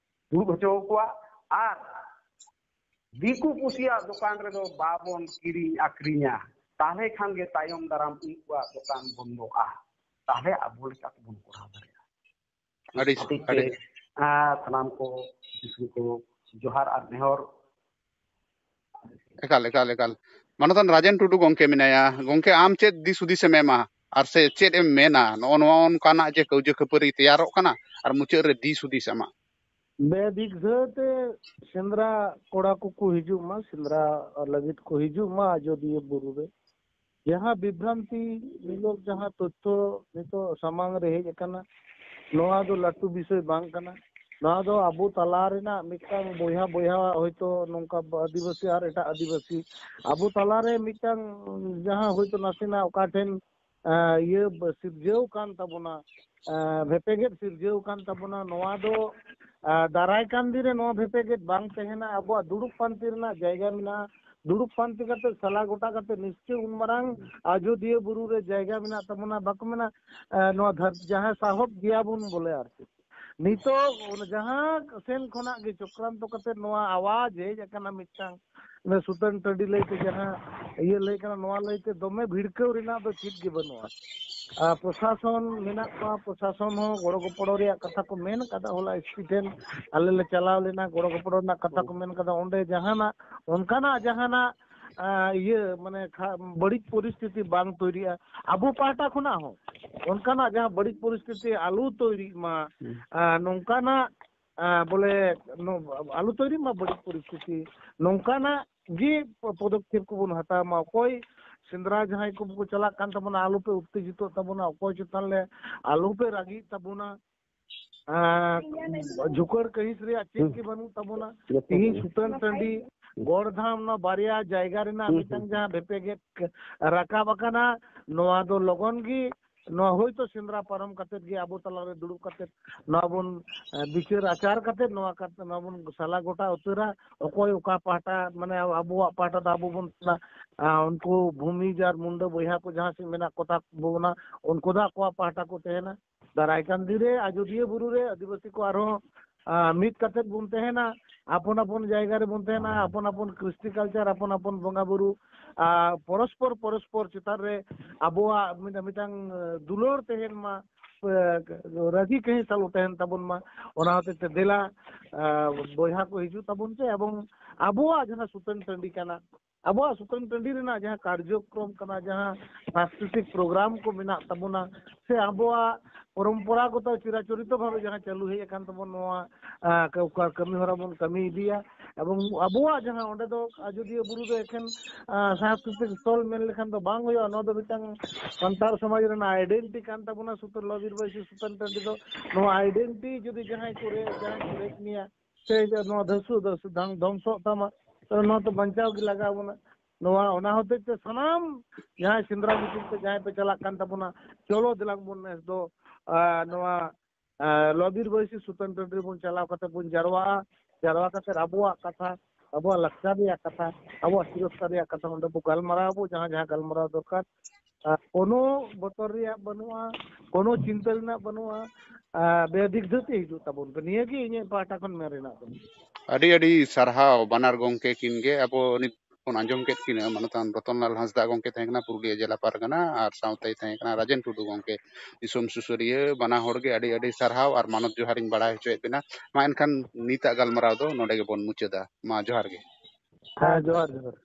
ᱫᱩᱲᱩᱵ ᱦᱚᱪᱚ ᱟᱠᱚᱣᱟ᱾ ᱟᱨ ᱫᱤᱠᱩ ᱯᱩᱥᱤᱭᱟᱜ ᱫᱚᱠᱟᱱ ᱨᱮᱫᱚ ᱵᱟᱵᱚᱱ ᱠᱤᱨᱤᱧ ᱟᱠᱷᱨᱤᱧᱟ, ᱛᱟᱦᱞᱮ ᱠᱷᱟᱱ ᱜᱮ ᱛᱟᱭᱚᱢ ᱫᱟᱨᱟᱢ ᱩᱱᱠᱩᱣᱟᱜ ᱫᱚᱠᱟᱱ ᱵᱚᱱᱫᱚᱜᱼᱟ᱾ ᱛᱟᱦᱞᱮ ᱟᱵᱚ ᱞᱮᱠᱟ ᱛᱮᱵᱚᱱ ᱠᱚᱨᱟᱣ ᱫᱟᱲᱮᱭᱟᱜᱼᱟ᱾ ᱟᱹᱰᱤ, ᱦᱚᱛᱮᱡ ᱛᱮ, ᱟᱹᱰᱤ ᱟᱸ, ᱥᱟᱱᱟᱢ ᱠᱚ ᱫᱤᱥᱚᱢ ᱠᱚ ᱡᱚᱦᱟᱨ ᱟᱨ ᱱᱮᱦᱚᱨ᱾ ᱮᱠᱟᱞ, ᱮᱠᱟᱞ, ᱮᱠᱟᱞ᱾ ᱢᱟᱱᱚᱛᱟᱱ ᱨᱟᱡᱮᱱ ᱴᱩᱰᱩ ᱜᱚᱢᱠᱮ ᱢᱮᱱᱟᱭᱟ᱾ ᱜᱚᱢᱠᱮ, ᱟᱢ ᱪᱮᱫ ᱫᱤᱥ ᱦᱩᱫᱤᱥ ᱮᱢ ᱮᱢᱟ? ᱟᱨ ᱥᱮ ᱪᱮᱫ ᱮᱢ ᱢᱮᱱᱟ ᱱᱚᱜᱼᱚ ᱱᱚᱣᱟ ᱚᱱᱠᱟᱱᱟᱜ ᱡᱮ ᱠᱟᱹᱣᱡᱟᱹ ᱠᱷᱟᱹᱯᱟᱹᱨᱤ ᱛᱮᱭᱟᱨᱚᱜ ᱠᱟᱱᱟ ᱟᱨ ᱢᱩᱪᱟᱹᱫ ᱨᱮ ᱫᱤᱥ ᱦᱩᱫᱤᱥ ᱟᱢᱟᱜ? ᱵᱮᱫᱤᱜᱷᱟᱹ ᱛᱮ ᱥᱮᱸᱫᱽᱨᱟ ᱠᱚᱲᱟ ᱠᱚᱠᱚ ᱦᱤᱡᱩᱜ ᱢᱟ, ᱥᱮᱸᱫᱽᱨᱟ ᱞᱟᱹᱜᱤᱫ ᱠᱚ ᱦᱤᱡᱩᱜ ᱢᱟ ᱟᱡᱚᱫᱤᱭᱟᱹ ᱵᱩᱨᱩ ᱨᱮ᱾ ᱡᱟᱦᱟᱸ ᱵᱤᱵᱷᱨᱟᱱᱛᱤ ᱢᱩᱞᱚᱠ ᱡᱟᱦᱟᱸ ᱛᱚᱛᱛᱷᱚ ᱱᱤᱛᱚᱜ ᱥᱟᱢᱟᱝ ᱨᱮ ᱦᱮᱡ ᱟᱠᱟᱱᱟ, ᱱᱚᱣᱟ ᱫᱚ ᱞᱟᱹᱴᱩ ᱵᱤᱥᱚᱭ ᱵᱟᱝ ᱠᱟᱱᱟ᱾ ᱱᱚᱣᱟ ᱫᱚ ᱟᱵᱚ ᱛᱟᱞᱟ ᱨᱮᱱᱟᱜ ᱢᱤᱫᱴᱟᱝ ᱵᱚᱭᱦᱟ ᱵᱚᱭᱦᱟ, ᱦᱚᱭᱛᱳ ᱱᱚᱝᱠᱟ ᱟᱹᱫᱤᱵᱟᱹᱥᱤ ᱟᱨ ᱮᱴᱟᱜ ᱟᱹᱫᱤᱵᱟᱹᱥᱤ, ᱟᱵᱚ ᱛᱟᱞᱟᱨᱮ ᱢᱤᱫᱴᱟᱝ ᱡᱟᱦᱟᱸ ᱦᱚᱭᱛᱳ ᱱᱟᱥᱮᱱᱟᱜ ᱚᱠᱟ ᱴᱷᱮᱱ, ᱟᱸ, ᱤᱭᱟᱹ ᱵ-, ᱥᱤᱨᱡᱟᱹᱣ ᱠᱟᱱ ᱛᱟᱵᱚᱱᱟ, ᱟᱸ, ᱵᱷᱮᱯᱮᱜᱮᱫ ᱥᱤᱨᱡᱟᱹᱣ ᱠᱟᱱ ᱛᱟᱵᱚᱱᱟ, ᱱᱚᱣᱟ ᱫᱚ, ᱟᱸ, ᱫᱟᱨᱟᱭ ᱠᱟᱱ ᱫᱤᱱ ᱨᱮ ᱱᱚᱣᱟ ᱵᱷᱮᱯᱮᱜᱮᱫ ᱵᱟᱝ ᱛᱟᱦᱮᱱᱟ᱾ ᱟᱵᱚᱣᱟᱜ ᱫᱩᱲᱩᱵ ᱯᱟᱱᱛᱮ ᱨᱮᱱᱟᱜ ᱡᱟᱭᱜᱟ ᱢᱮᱱᱟᱜᱼᱟ᱾ ᱫᱩᱲᱩᱵ ᱯᱟᱱᱛᱮ ᱠᱟᱛᱮ ᱥᱟᱞᱟ ᱜᱚᱴᱟ ᱠᱟᱛᱮ ᱱᱤᱥᱪᱚᱭ ᱩᱱ ᱢᱟᱨᱟᱝ ᱟᱡᱚᱫᱤᱭᱟᱹ ᱵᱩᱨᱩ ᱨᱮ ᱡᱟᱭᱜᱟ ᱢᱮᱱᱟᱜ ᱛᱟᱵᱚᱱᱟ, ᱵᱟᱠᱚ ᱢᱮᱱᱟ, ᱟᱸ, ᱱᱚᱣᱟ ᱫᱷᱟᱹᱨᱛᱤ ᱡᱟᱦᱟᱸ ᱥᱟᱦᱚᱵ ᱜᱮᱭᱟ ᱵᱚᱱ ᱵᱚᱞᱮ ᱟᱨ ᱪᱮᱫ᱾ ᱱᱤᱛᱚᱜ ᱚᱱᱟ ᱡᱟᱦᱟᱸ ᱥᱮᱱ ᱠᱷᱚᱱᱟᱜ ᱜᱮ ᱪᱚᱠᱨᱟᱱᱛᱚ ᱠᱟᱛᱮ ᱱᱚᱣᱟ ᱟᱣᱟᱡ ᱦᱮᱡ ᱟᱠᱟᱱᱟ ᱢᱤᱫᱴᱟᱝ, ᱚᱱᱟ ᱥᱩᱛᱟᱹᱱ ᱴᱟᱺᱰᱤ ᱞᱟᱹᱭᱛᱮ ᱡᱟᱦᱟᱸ ᱤᱭᱟᱹ ᱞᱟᱹᱭ ᱠᱟᱱᱟ, ᱱᱚᱣᱟ ᱞᱟᱹᱭᱛᱮ ᱫᱚᱢᱮ ᱵᱷᱤᱲᱠᱟᱹᱣ ᱨᱮᱱᱟᱜ ᱫᱚ ᱪᱮᱫ ᱜᱮ ᱵᱟᱹᱱᱩᱜᱼᱟ᱾ ᱟᱨ ᱯᱨᱚᱥᱟᱥᱚᱱ ᱢᱮᱱᱟᱜ ᱠᱚᱣᱟ, ᱯᱨᱚᱥᱟᱥᱚᱱ ᱦᱚᱸ ᱜᱚᱲᱚ ᱜᱚᱯᱚᱲᱚ ᱨᱮᱭᱟᱜ ᱠᱟᱛᱷᱟ ᱠᱚ ᱢᱮᱱ ᱠᱟᱫᱟ ᱦᱚᱞᱟ ᱮᱥ ᱯᱤ ᱴᱷᱮᱱ ᱟᱞᱮ ᱞᱮ ᱪᱟᱞᱟᱣ ᱞᱮᱱᱟ, ᱜᱚᱲᱚ ᱜᱚᱯᱚᱲᱚ ᱨᱮᱱᱟᱜ ᱠᱟᱛᱷᱟ ᱠᱚ ᱢᱮᱱ ᱠᱟᱫᱟ᱾ ᱚᱸᱰᱮ ᱡᱟᱦᱟᱱᱟᱜ ᱚᱱᱠᱟᱱᱟᱜ ᱡᱟᱦᱟᱱᱟᱜ, ᱟᱸ, ᱤᱭᱟᱹ ᱢᱟᱱᱮ ᱠᱷᱟ-, ᱵᱟᱹᱲᱤᱡ ᱯᱚᱨᱤᱥᱛᱷᱤᱛᱤ ᱵᱟᱝ ᱛᱳᱭᱨᱤᱜᱼᱟ᱾ ᱟᱵᱚ ᱯᱟᱦᱴᱟ ᱠᱷᱚᱱᱟᱜ ᱦᱚᱸ ᱚᱱᱠᱟᱱᱟᱜ ᱡᱟᱦᱟᱸ ᱵᱟᱹᱲᱤᱡ ᱯᱚᱨᱤᱥᱛᱷᱤᱛᱤ ᱟᱞᱚ ᱛᱳᱭᱨᱤᱜ ᱢᱟ, ᱦᱩᱸ᱾ ᱟᱸ, ᱱᱚᱝᱠᱟᱱᱟᱜ, ᱟᱸ, ᱵᱚᱞᱮ ᱱᱚ-, ᱟᱞᱚ ᱛᱳᱭᱨᱤᱜ ᱢᱟ ᱵᱟᱹᱲᱤᱡ ᱯᱚᱨᱤᱥᱛᱷᱤᱛᱤ, ᱱᱚᱝᱠᱟᱱᱟᱜ ᱜᱮ ᱯᱚ-, ᱯᱚᱫᱚᱠᱷᱮᱯ ᱠᱚᱵᱚᱱ ᱦᱟᱛᱟᱣ ᱢᱟ᱾ ᱚᱠᱚᱭ ᱥᱮᱸᱫᱽᱨᱟ ᱡᱟᱦᱟᱸᱭ ᱠᱚ ᱠᱚ ᱪᱟᱞᱟᱜ ᱠᱟᱱ ᱛᱟᱵᱚᱱᱟ, ᱟᱞᱚᱯᱮ ᱩᱛᱛᱮᱡᱤᱛᱚᱜ ᱛᱟᱵᱚᱱᱟ, ᱚᱠᱚᱭ ᱪᱮᱛᱟᱱ ᱨᱮ ᱟᱞᱚᱯᱮ ᱨᱟᱹᱜᱤᱜ ᱛᱟᱵᱚᱱᱟ᱾ ᱟᱨ ᱡᱷᱩᱠᱟᱹᱲ ᱠᱟᱹᱦᱤᱥ ᱨᱮᱭᱟᱜ ᱪᱮᱫ ᱦᱩᱸ᱾ ᱜᱮ ᱵᱟᱹᱱᱩᱜ ᱛᱟᱵᱚᱱᱟ᱾ ᱡᱚᱛᱚ ᱛᱤᱦᱤᱧ ᱜᱮ᱾ ᱥᱩᱛᱟᱹᱱ ᱴᱟᱺᱰᱤ, ᱦᱩᱸ᱾ ᱜᱚᱲᱫᱷᱟᱢ, ᱱᱚᱣᱟ ᱵᱟᱨᱭᱟ ᱡᱟᱭᱜᱟ ᱨᱮᱱᱟᱜ ᱦᱩᱸ, ᱢᱤᱫᱴᱟᱝ ᱦᱩᱸ᱾ ᱡᱟᱦᱟᱸ ᱵᱷᱮᱯᱮᱜᱮᱫ ᱨᱟᱠᱟᱵ ᱟᱠᱟᱱᱟ, ᱱᱚᱣᱟ ᱫᱚ ᱞᱚᱜᱚᱱ ᱜᱮ, ᱱᱚᱣᱟ ᱦᱳᱭᱛᱳ ᱥᱮᱸᱫᱽᱨᱟ ᱯᱟᱨᱚᱢ ᱠᱟᱛᱮᱫ ᱜᱮ ᱟᱵᱚ ᱛᱟᱞᱟᱨᱮ ᱫᱩᱲᱩᱵ ᱠᱟᱛᱮᱫ ᱱᱚᱣᱟ ᱵᱚᱱ, ᱮ, ᱵᱤᱪᱟᱹᱨ ᱟᱪᱟᱨ ᱠᱟᱛᱮᱫ ᱱᱚᱣᱟ ᱠᱟᱛ-, ᱱᱚᱣᱟ ᱵᱚᱱ ᱥᱟᱞᱟ ᱜᱚᱴᱟ ᱩᱛᱟᱹᱨᱟ᱾ ᱚᱠᱚᱭ ᱚᱠᱟ ᱯᱟᱦᱴᱟ, ᱢᱟᱱᱮ ᱟᱵᱚᱣᱟᱜ ᱯᱟᱦᱴᱟ ᱫᱚ ᱟᱵᱚ ᱵᱚᱱ ᱛᱟᱦᱮᱱᱟ, ᱟᱨ ᱩᱱᱠᱩ ᱵᱷᱩᱢᱤᱡᱽ ᱟᱨ ᱢᱩᱱᱰᱟᱹ ᱵᱚᱭᱦᱟ ᱠᱚ ᱡᱟᱦᱟᱸ ᱥᱮᱫ ᱢᱮᱱᱟᱜ ᱠᱚᱛᱟ ᱵᱚᱱᱟ, ᱩᱱᱠᱩ ᱫᱚ ᱟᱠᱚᱣᱟᱜ ᱯᱟᱦᱴᱟ ᱠᱚ ᱛᱟᱦᱮᱱᱟ᱾ ᱫᱟᱨᱟᱭ ᱠᱟᱱ ᱫᱤᱱ ᱨᱮ ᱟᱡᱚᱫᱤᱭᱟᱹ ᱵᱩᱨᱩ ᱨᱮ ᱟᱹᱫᱤᱵᱟᱹᱥᱤ ᱠᱚ ᱟᱨᱦᱚᱸ, ᱟ, ᱢᱤᱫ ᱠᱟᱛᱮᱫ ᱵᱚᱱ ᱛᱟᱦᱮᱱᱟ, ᱟᱯᱚᱱ ᱟᱯᱚᱱ ᱡᱟᱭᱜᱟ ᱨᱮᱵᱚᱱ ᱛᱟᱦᱮᱱᱟ, ᱟᱯᱚᱱ ᱟᱯᱚᱱ ᱠᱨᱤᱥᱴᱤ ᱠᱟᱞᱪᱟᱨ, ᱟᱯᱚᱱ ᱟᱯᱚᱱ ᱵᱚᱸᱜᱟ ᱵᱩᱨᱩ, ᱟ, ᱯᱚᱨᱚᱥᱯᱚᱨ ᱯᱚᱨᱚᱥᱯᱚᱨ ᱪᱮᱛᱟᱱ ᱨᱮ ᱟᱵᱚᱣᱟᱜ ᱢᱤᱫ-, ᱢᱤᱫᱴᱟᱝ, ᱟ, ᱫᱩᱞᱟᱹᱲ ᱛᱟᱦᱮᱱ ᱢᱟ, ᱨᱟᱹᱜᱤ ᱠᱟᱹᱦᱤ ᱥᱟᱞᱚ ᱛᱟᱦᱮᱱ ᱛᱟᱵᱚᱱ ᱢᱟ᱾ ᱚᱱᱟ ᱦᱚᱛᱮᱡ ᱛᱮ ᱫᱮᱞᱟ ᱵᱚᱭᱦᱟ ᱠᱚ ᱦᱤᱡᱩᱜ ᱛᱟᱵᱚᱱ ᱯᱮ, ᱮᱵᱚᱝ ᱟᱵᱚᱣᱟᱜ ᱡᱟᱦᱟᱸ ᱥᱩᱛᱟᱹᱱ ᱴᱟᱺᱰᱤ ᱠᱟᱱᱟ, ᱟᱵᱚᱣᱟᱜ ᱥᱩᱛᱟᱹᱱ ᱴᱟᱺᱰᱤ ᱨᱮᱱᱟᱜ ᱡᱟᱦᱟᱸ ᱠᱟᱨᱡᱚᱠᱨᱚᱢ ᱠᱟᱱᱟ, ᱡᱟᱦᱟᱸ ᱥᱟᱝᱥᱠᱨᱤᱛᱤᱠ ᱯᱨᱳᱜᱨᱟᱢ ᱠᱚ ᱢᱮᱱᱟᱜ ᱛᱟᱵᱚᱱᱟ, ᱥᱮ ᱟᱵᱚᱣᱟᱜ ᱯᱚᱨᱚᱢᱯᱚᱨᱟᱜᱚᱛᱚ ᱪᱤᱨᱟᱪᱚᱨᱤᱛᱚ ᱵᱷᱟᱵᱮ ᱡᱟᱦᱟᱸ ᱪᱟᱹᱞᱩ ᱦᱮᱡ ᱟᱠᱟᱱ ᱛᱟᱵᱚᱱ, ᱱᱚᱣᱟ ᱠᱟᱹᱢᱤ ᱦᱚᱨᱟ ᱵᱚᱱ ᱠᱟᱹᱢᱤ ᱤᱫᱤᱭᱟ᱾ ᱮᱵᱚᱝ ᱟᱵᱚᱣᱟᱜ ᱡᱟᱦᱟᱸ ᱚᱸᱰᱮ ᱫᱚ ᱟᱡᱚᱫᱤᱭᱟᱹ ᱵᱩᱨᱩ ᱫᱚ ᱮᱠᱷᱮᱱ ᱥᱟᱝᱥᱠᱨᱤᱛᱤᱠ ᱥᱛᱷᱚᱞ ᱢᱮᱱ ᱞᱮᱠᱷᱟᱱ ᱫᱚ ᱵᱟᱝ ᱦᱩᱭᱩᱜᱼᱟ᱾ ᱱᱚᱣᱟ ᱫᱚ ᱢᱤᱫᱴᱟᱝ ᱥᱟᱱᱛᱟᱲ ᱥᱚᱢᱟᱡᱽ ᱨᱮᱱᱟᱜ ᱟᱭᱰᱮᱱᱴᱤᱴᱤ ᱠᱟᱱ ᱛᱟᱵᱚᱱᱟ᱾ ᱥᱩᱛᱟᱹᱱ ᱞᱚᱵᱤᱨ ᱵᱟᱹᱭᱥᱤ ᱥᱩᱛᱟᱹᱱ ᱴᱟᱺᱰᱤ ᱫᱚ ᱱᱚᱣᱟ ᱟᱭᱰᱮᱱᱴᱤᱴᱤ ᱡᱩᱫᱤ ᱡᱟᱦᱟᱸᱭ ᱠᱚ ᱨᱮ ᱡᱟᱦᱟᱸᱭ ᱠᱚ ᱨᱮᱡ ᱢᱮᱭᱟ, ᱥᱮ ᱱᱚᱣᱟ ᱫᱷᱟᱹᱥᱩ ᱫᱷᱟᱹᱥᱩ ᱫᱷᱟᱝ ᱫᱷᱚᱝᱥᱚᱜ ᱛᱟᱢᱟ, ᱛᱚ ᱱᱚᱣᱟ ᱫᱚ ᱵᱟᱧᱪᱟᱣ ᱜᱮ ᱞᱟᱜᱟᱣ ᱵᱚᱱᱟ᱾ ᱱᱚᱣᱟ ᱚᱱᱟ ᱦᱚᱛᱮᱡ ᱛᱮ ᱥᱟᱱᱟᱢ ᱡᱟᱦᱟᱸᱭ ᱥᱮᱸᱫᱽᱨᱟ ᱧᱩᱛᱩᱢ ᱛᱮ ᱡᱟᱦᱟᱸᱭ ᱯᱮ ᱪᱟᱞᱟᱜ ᱠᱟᱱ ᱛᱟᱵᱚᱱᱟ, ᱪᱚᱞᱚ ᱫᱮᱞᱟᱝ ᱵᱚᱱ ᱱᱮᱥ ᱫᱚ ᱱᱚᱣᱟ ᱞᱚᱵᱤᱨ ᱵᱟᱹᱭᱥᱤ ᱥᱩᱛᱟᱹᱱ ᱴᱟᱺᱰᱤ ᱨᱮᱵᱚᱱ ᱪᱟᱞᱟᱣ ᱠᱟᱛᱮ ᱵᱚᱱ ᱡᱟᱨᱣᱟᱜᱼᱟ᱾ ᱡᱟᱨᱣᱟ ᱠᱟᱛᱮ ᱟᱵᱚᱣᱟᱜ ᱠᱟᱛᱷᱟ, ᱟᱵᱚᱣᱟᱜ ᱞᱟᱠᱪᱟᱨ ᱨᱮᱭᱟᱜ ᱠᱟᱛᱷᱟ, ᱟᱵᱚᱣᱟᱜ ᱥᱤᱨᱚᱥᱛᱟ ᱨᱮᱭᱟᱜ ᱠᱟᱛᱷᱟ ᱚᱸᱰᱮ ᱵᱚ ᱜᱟᱞᱢᱟᱨᱟᱣ ᱟᱵᱚ, ᱡᱟᱦᱟᱸ ᱡᱟᱦᱟᱸ ᱜᱟᱞᱢᱟᱨᱟᱣ ᱫᱚᱨᱠᱟᱨ᱾ ᱟᱨ ᱠᱳᱱᱳ ᱵᱚᱛᱚᱨ ᱨᱮᱭᱟᱜ ᱵᱟᱹᱱᱩᱜᱼᱟ, ᱠᱳᱱᱳ ᱪᱤᱱᱛᱟᱹ ᱨᱮᱱᱟᱜ ᱵᱟᱹᱱᱩᱜᱼᱟ᱾ ᱟᱨ ᱵᱮᱫᱤᱜᱽᱫᱷᱟᱹ ᱛᱮ ᱦᱤᱡᱩᱜ ᱛᱟᱵᱚᱱ ᱯᱮ, ᱱᱤᱭᱟᱹ ᱜᱮ ᱤᱧᱟᱹᱜ ᱯᱟᱦᱴᱟ ᱠᱷᱚᱱ ᱢᱮᱱ ᱨᱮᱱᱟᱜ ᱫᱚ᱾ ᱟᱹᱰᱤ ᱟᱹᱰᱤ ᱥᱟᱨᱦᱟᱣ ᱵᱟᱱᱟᱨ ᱜᱚᱢᱠᱮ ᱠᱤᱱ ᱜᱮ᱾ ᱟᱵᱚ ᱱᱤᱛ ᱵᱚᱱ ᱟᱸᱡᱚᱢ ᱠᱮᱫ ᱠᱤᱱᱟ ᱢᱟᱱᱚᱛᱟᱱ ᱨᱚᱛᱚᱱᱞᱟᱞ ᱦᱟᱸᱥᱫᱟ ᱜᱚᱢᱠᱮ ᱛᱟᱦᱮᱸ ᱠᱟᱱᱟ ᱯᱩᱨᱩᱞᱤᱭᱟᱹ ᱡᱮᱞᱟ ᱯᱟᱨᱜᱟᱱᱟ, ᱟᱨ ᱥᱟᱶᱛᱮᱭ ᱛᱟᱦᱮᱸ ᱠᱟᱱᱟ ᱨᱟᱡᱮᱱ ᱴᱩᱰᱩ ᱜᱚᱢᱠᱮ, ᱫᱤᱥᱚᱢ ᱥᱩᱥᱟᱹᱨᱤᱭᱟᱹ᱾ ᱵᱟᱱᱟ ᱦᱚᱲ ᱜᱮ ᱟᱹᱰᱤ ᱟᱹᱰᱤ ᱥᱟᱨᱦᱟᱣ ᱟᱨ ᱢᱟᱱᱚᱛ ᱡᱚᱦᱟᱨ ᱤᱧ ᱵᱟᱲᱟᱭ ᱦᱚᱪᱚᱭᱮᱫ ᱵᱮᱱᱟ᱾ ᱢᱟ ᱮᱱᱠᱷᱟᱱ ᱱᱤᱛᱟᱜ ᱜᱟᱞᱢᱟᱨᱟᱣ ᱫᱚ ᱱᱚᱰᱮ ᱜᱮᱵᱚᱱ ᱢᱩᱪᱟᱹᱫᱟ᱾ ᱢᱟ ᱡᱚᱦᱟᱨ ᱜᱮ᱾ ᱦᱮᱸ, ᱡᱚᱦᱟᱨ, ᱡᱚᱦᱟᱨ᱾